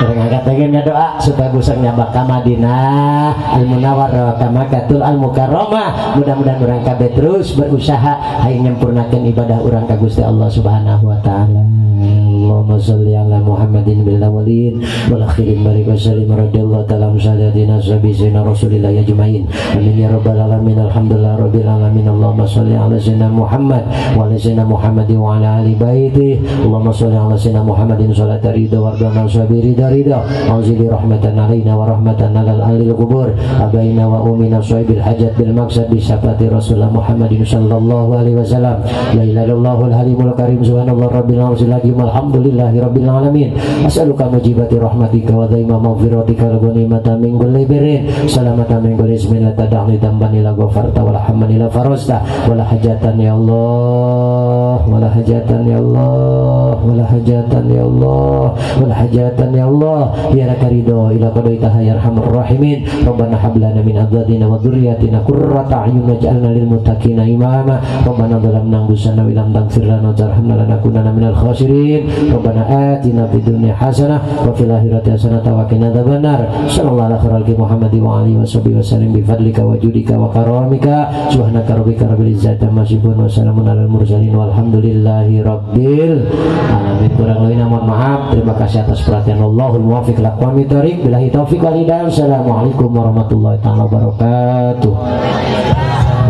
Urang angkat tangan ngadoa supaya busang nyabak ka Madinah Al Munawwarah, ka Makkatul Al Mukarramah. Mudah-mudahan urang kabeh terus berusaha hayang nyempurnakeun ibadah urang ka Gusti Allah Subhanahu wa taala. Allahumma salli ala Muhammadin bil awwalin wal akhirin, barik wa sallim, radhiyallahu ta'ala an sadatina sahabi sayyidina Rasulillah ajmain. Amin ya rabbal alamin. Alhamdulillah rabbil alamin. Allahumma salli ala sayyidina Muhammad wa ala sayyidina Muhammad wa ala ali baiti. Allahumma salli ala sayyidina Muhammadin salata ridha wa ridha sabi ridha ridha anzili rahmatan alaina wa rahmatan alal ahli kubur abaina wa umina sahibil hajat bil maqsad bi syafaati Rasulullah Muhammadin sallallahu alaihi wasallam. La ilaha illallahul halimul karim, subhanallah rabbil arsyil azim, alhamdulillahi rabbil alamin. As'aluka mujibati rahmatika wa dhaima maghfiratika wa ghanimata min kulli birrin, salamata min kulli ismin, la tada'li damban ila ghafarta wa la hamman ila farajta wa la hajatan ya Allah, wa la hajatan ya Allah, wa la hajatan ya Allah, wa la hajatan ya Allah ya laka ridho ila qadaitaha ya arhamar rahimin. Rabbana hab lana min azwajina wa dhurriyyatina qurrata a'yun waj'alna lil muttaqina imama. Rabbana zalamna anfusana wa illam taghfir lana wa tarhamna lanakunanna minal khasirin. Rabbana atina fid dunya hasanah wa fil akhirati hasanah wa qina adzabannar. Sallallahu ala khairil Muhammad wa alihi wa sahbihi wa sallim bi fadlika wa judika wa karamika. Subhanaka rabbika rabbil izzati amma yasifun wa salamun alal mursalin walhamdulillahi rabbil alamin. Kurang lebihnya mohon maaf. Terima kasih atas perhatian. Allahul muwaffiq ila aqwamit thoriq. Billahi taufik wal hidayah. Assalamualaikum warahmatullahi taala wabarakatuh.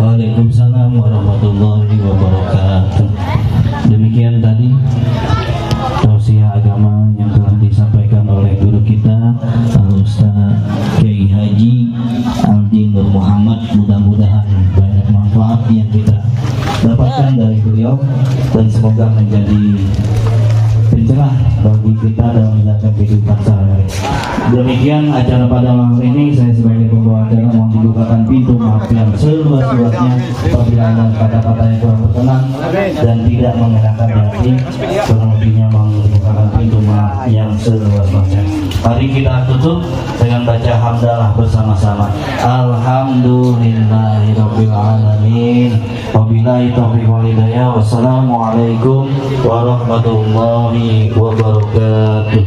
Waalaikumsalam warahmatullahi wabarakatuh. Demikian tadi tausiah agama yang telah disampaikan oleh guru kita Al Ustaz Kiai Haji Aldi Nur Muhammad. Mudah-mudahan banyak manfaat yang kita dapatkan dari beliau dan semoga menjadi pencerahan bagi kita dalam menjalankan kehidupan sehari-hari. Demikian acara pada malam ini. Saya sebagai pembawa acara mohon dibukakan pintu maaf yang seluas-luasnya apabila ada kata-kata yang kurang berkenan dan tidak mengenakan di hati. Kurang lebihnya mohon dibukakan pintu maaf yang seluas-luasnya. Mari kita tutup dengan baca hamdalah bersama-sama. Alhamdulillahirabbil alamin. Wabillahi taufiq wal hidayah. Wassalamualaikum warahmatullahi wabarakatuh.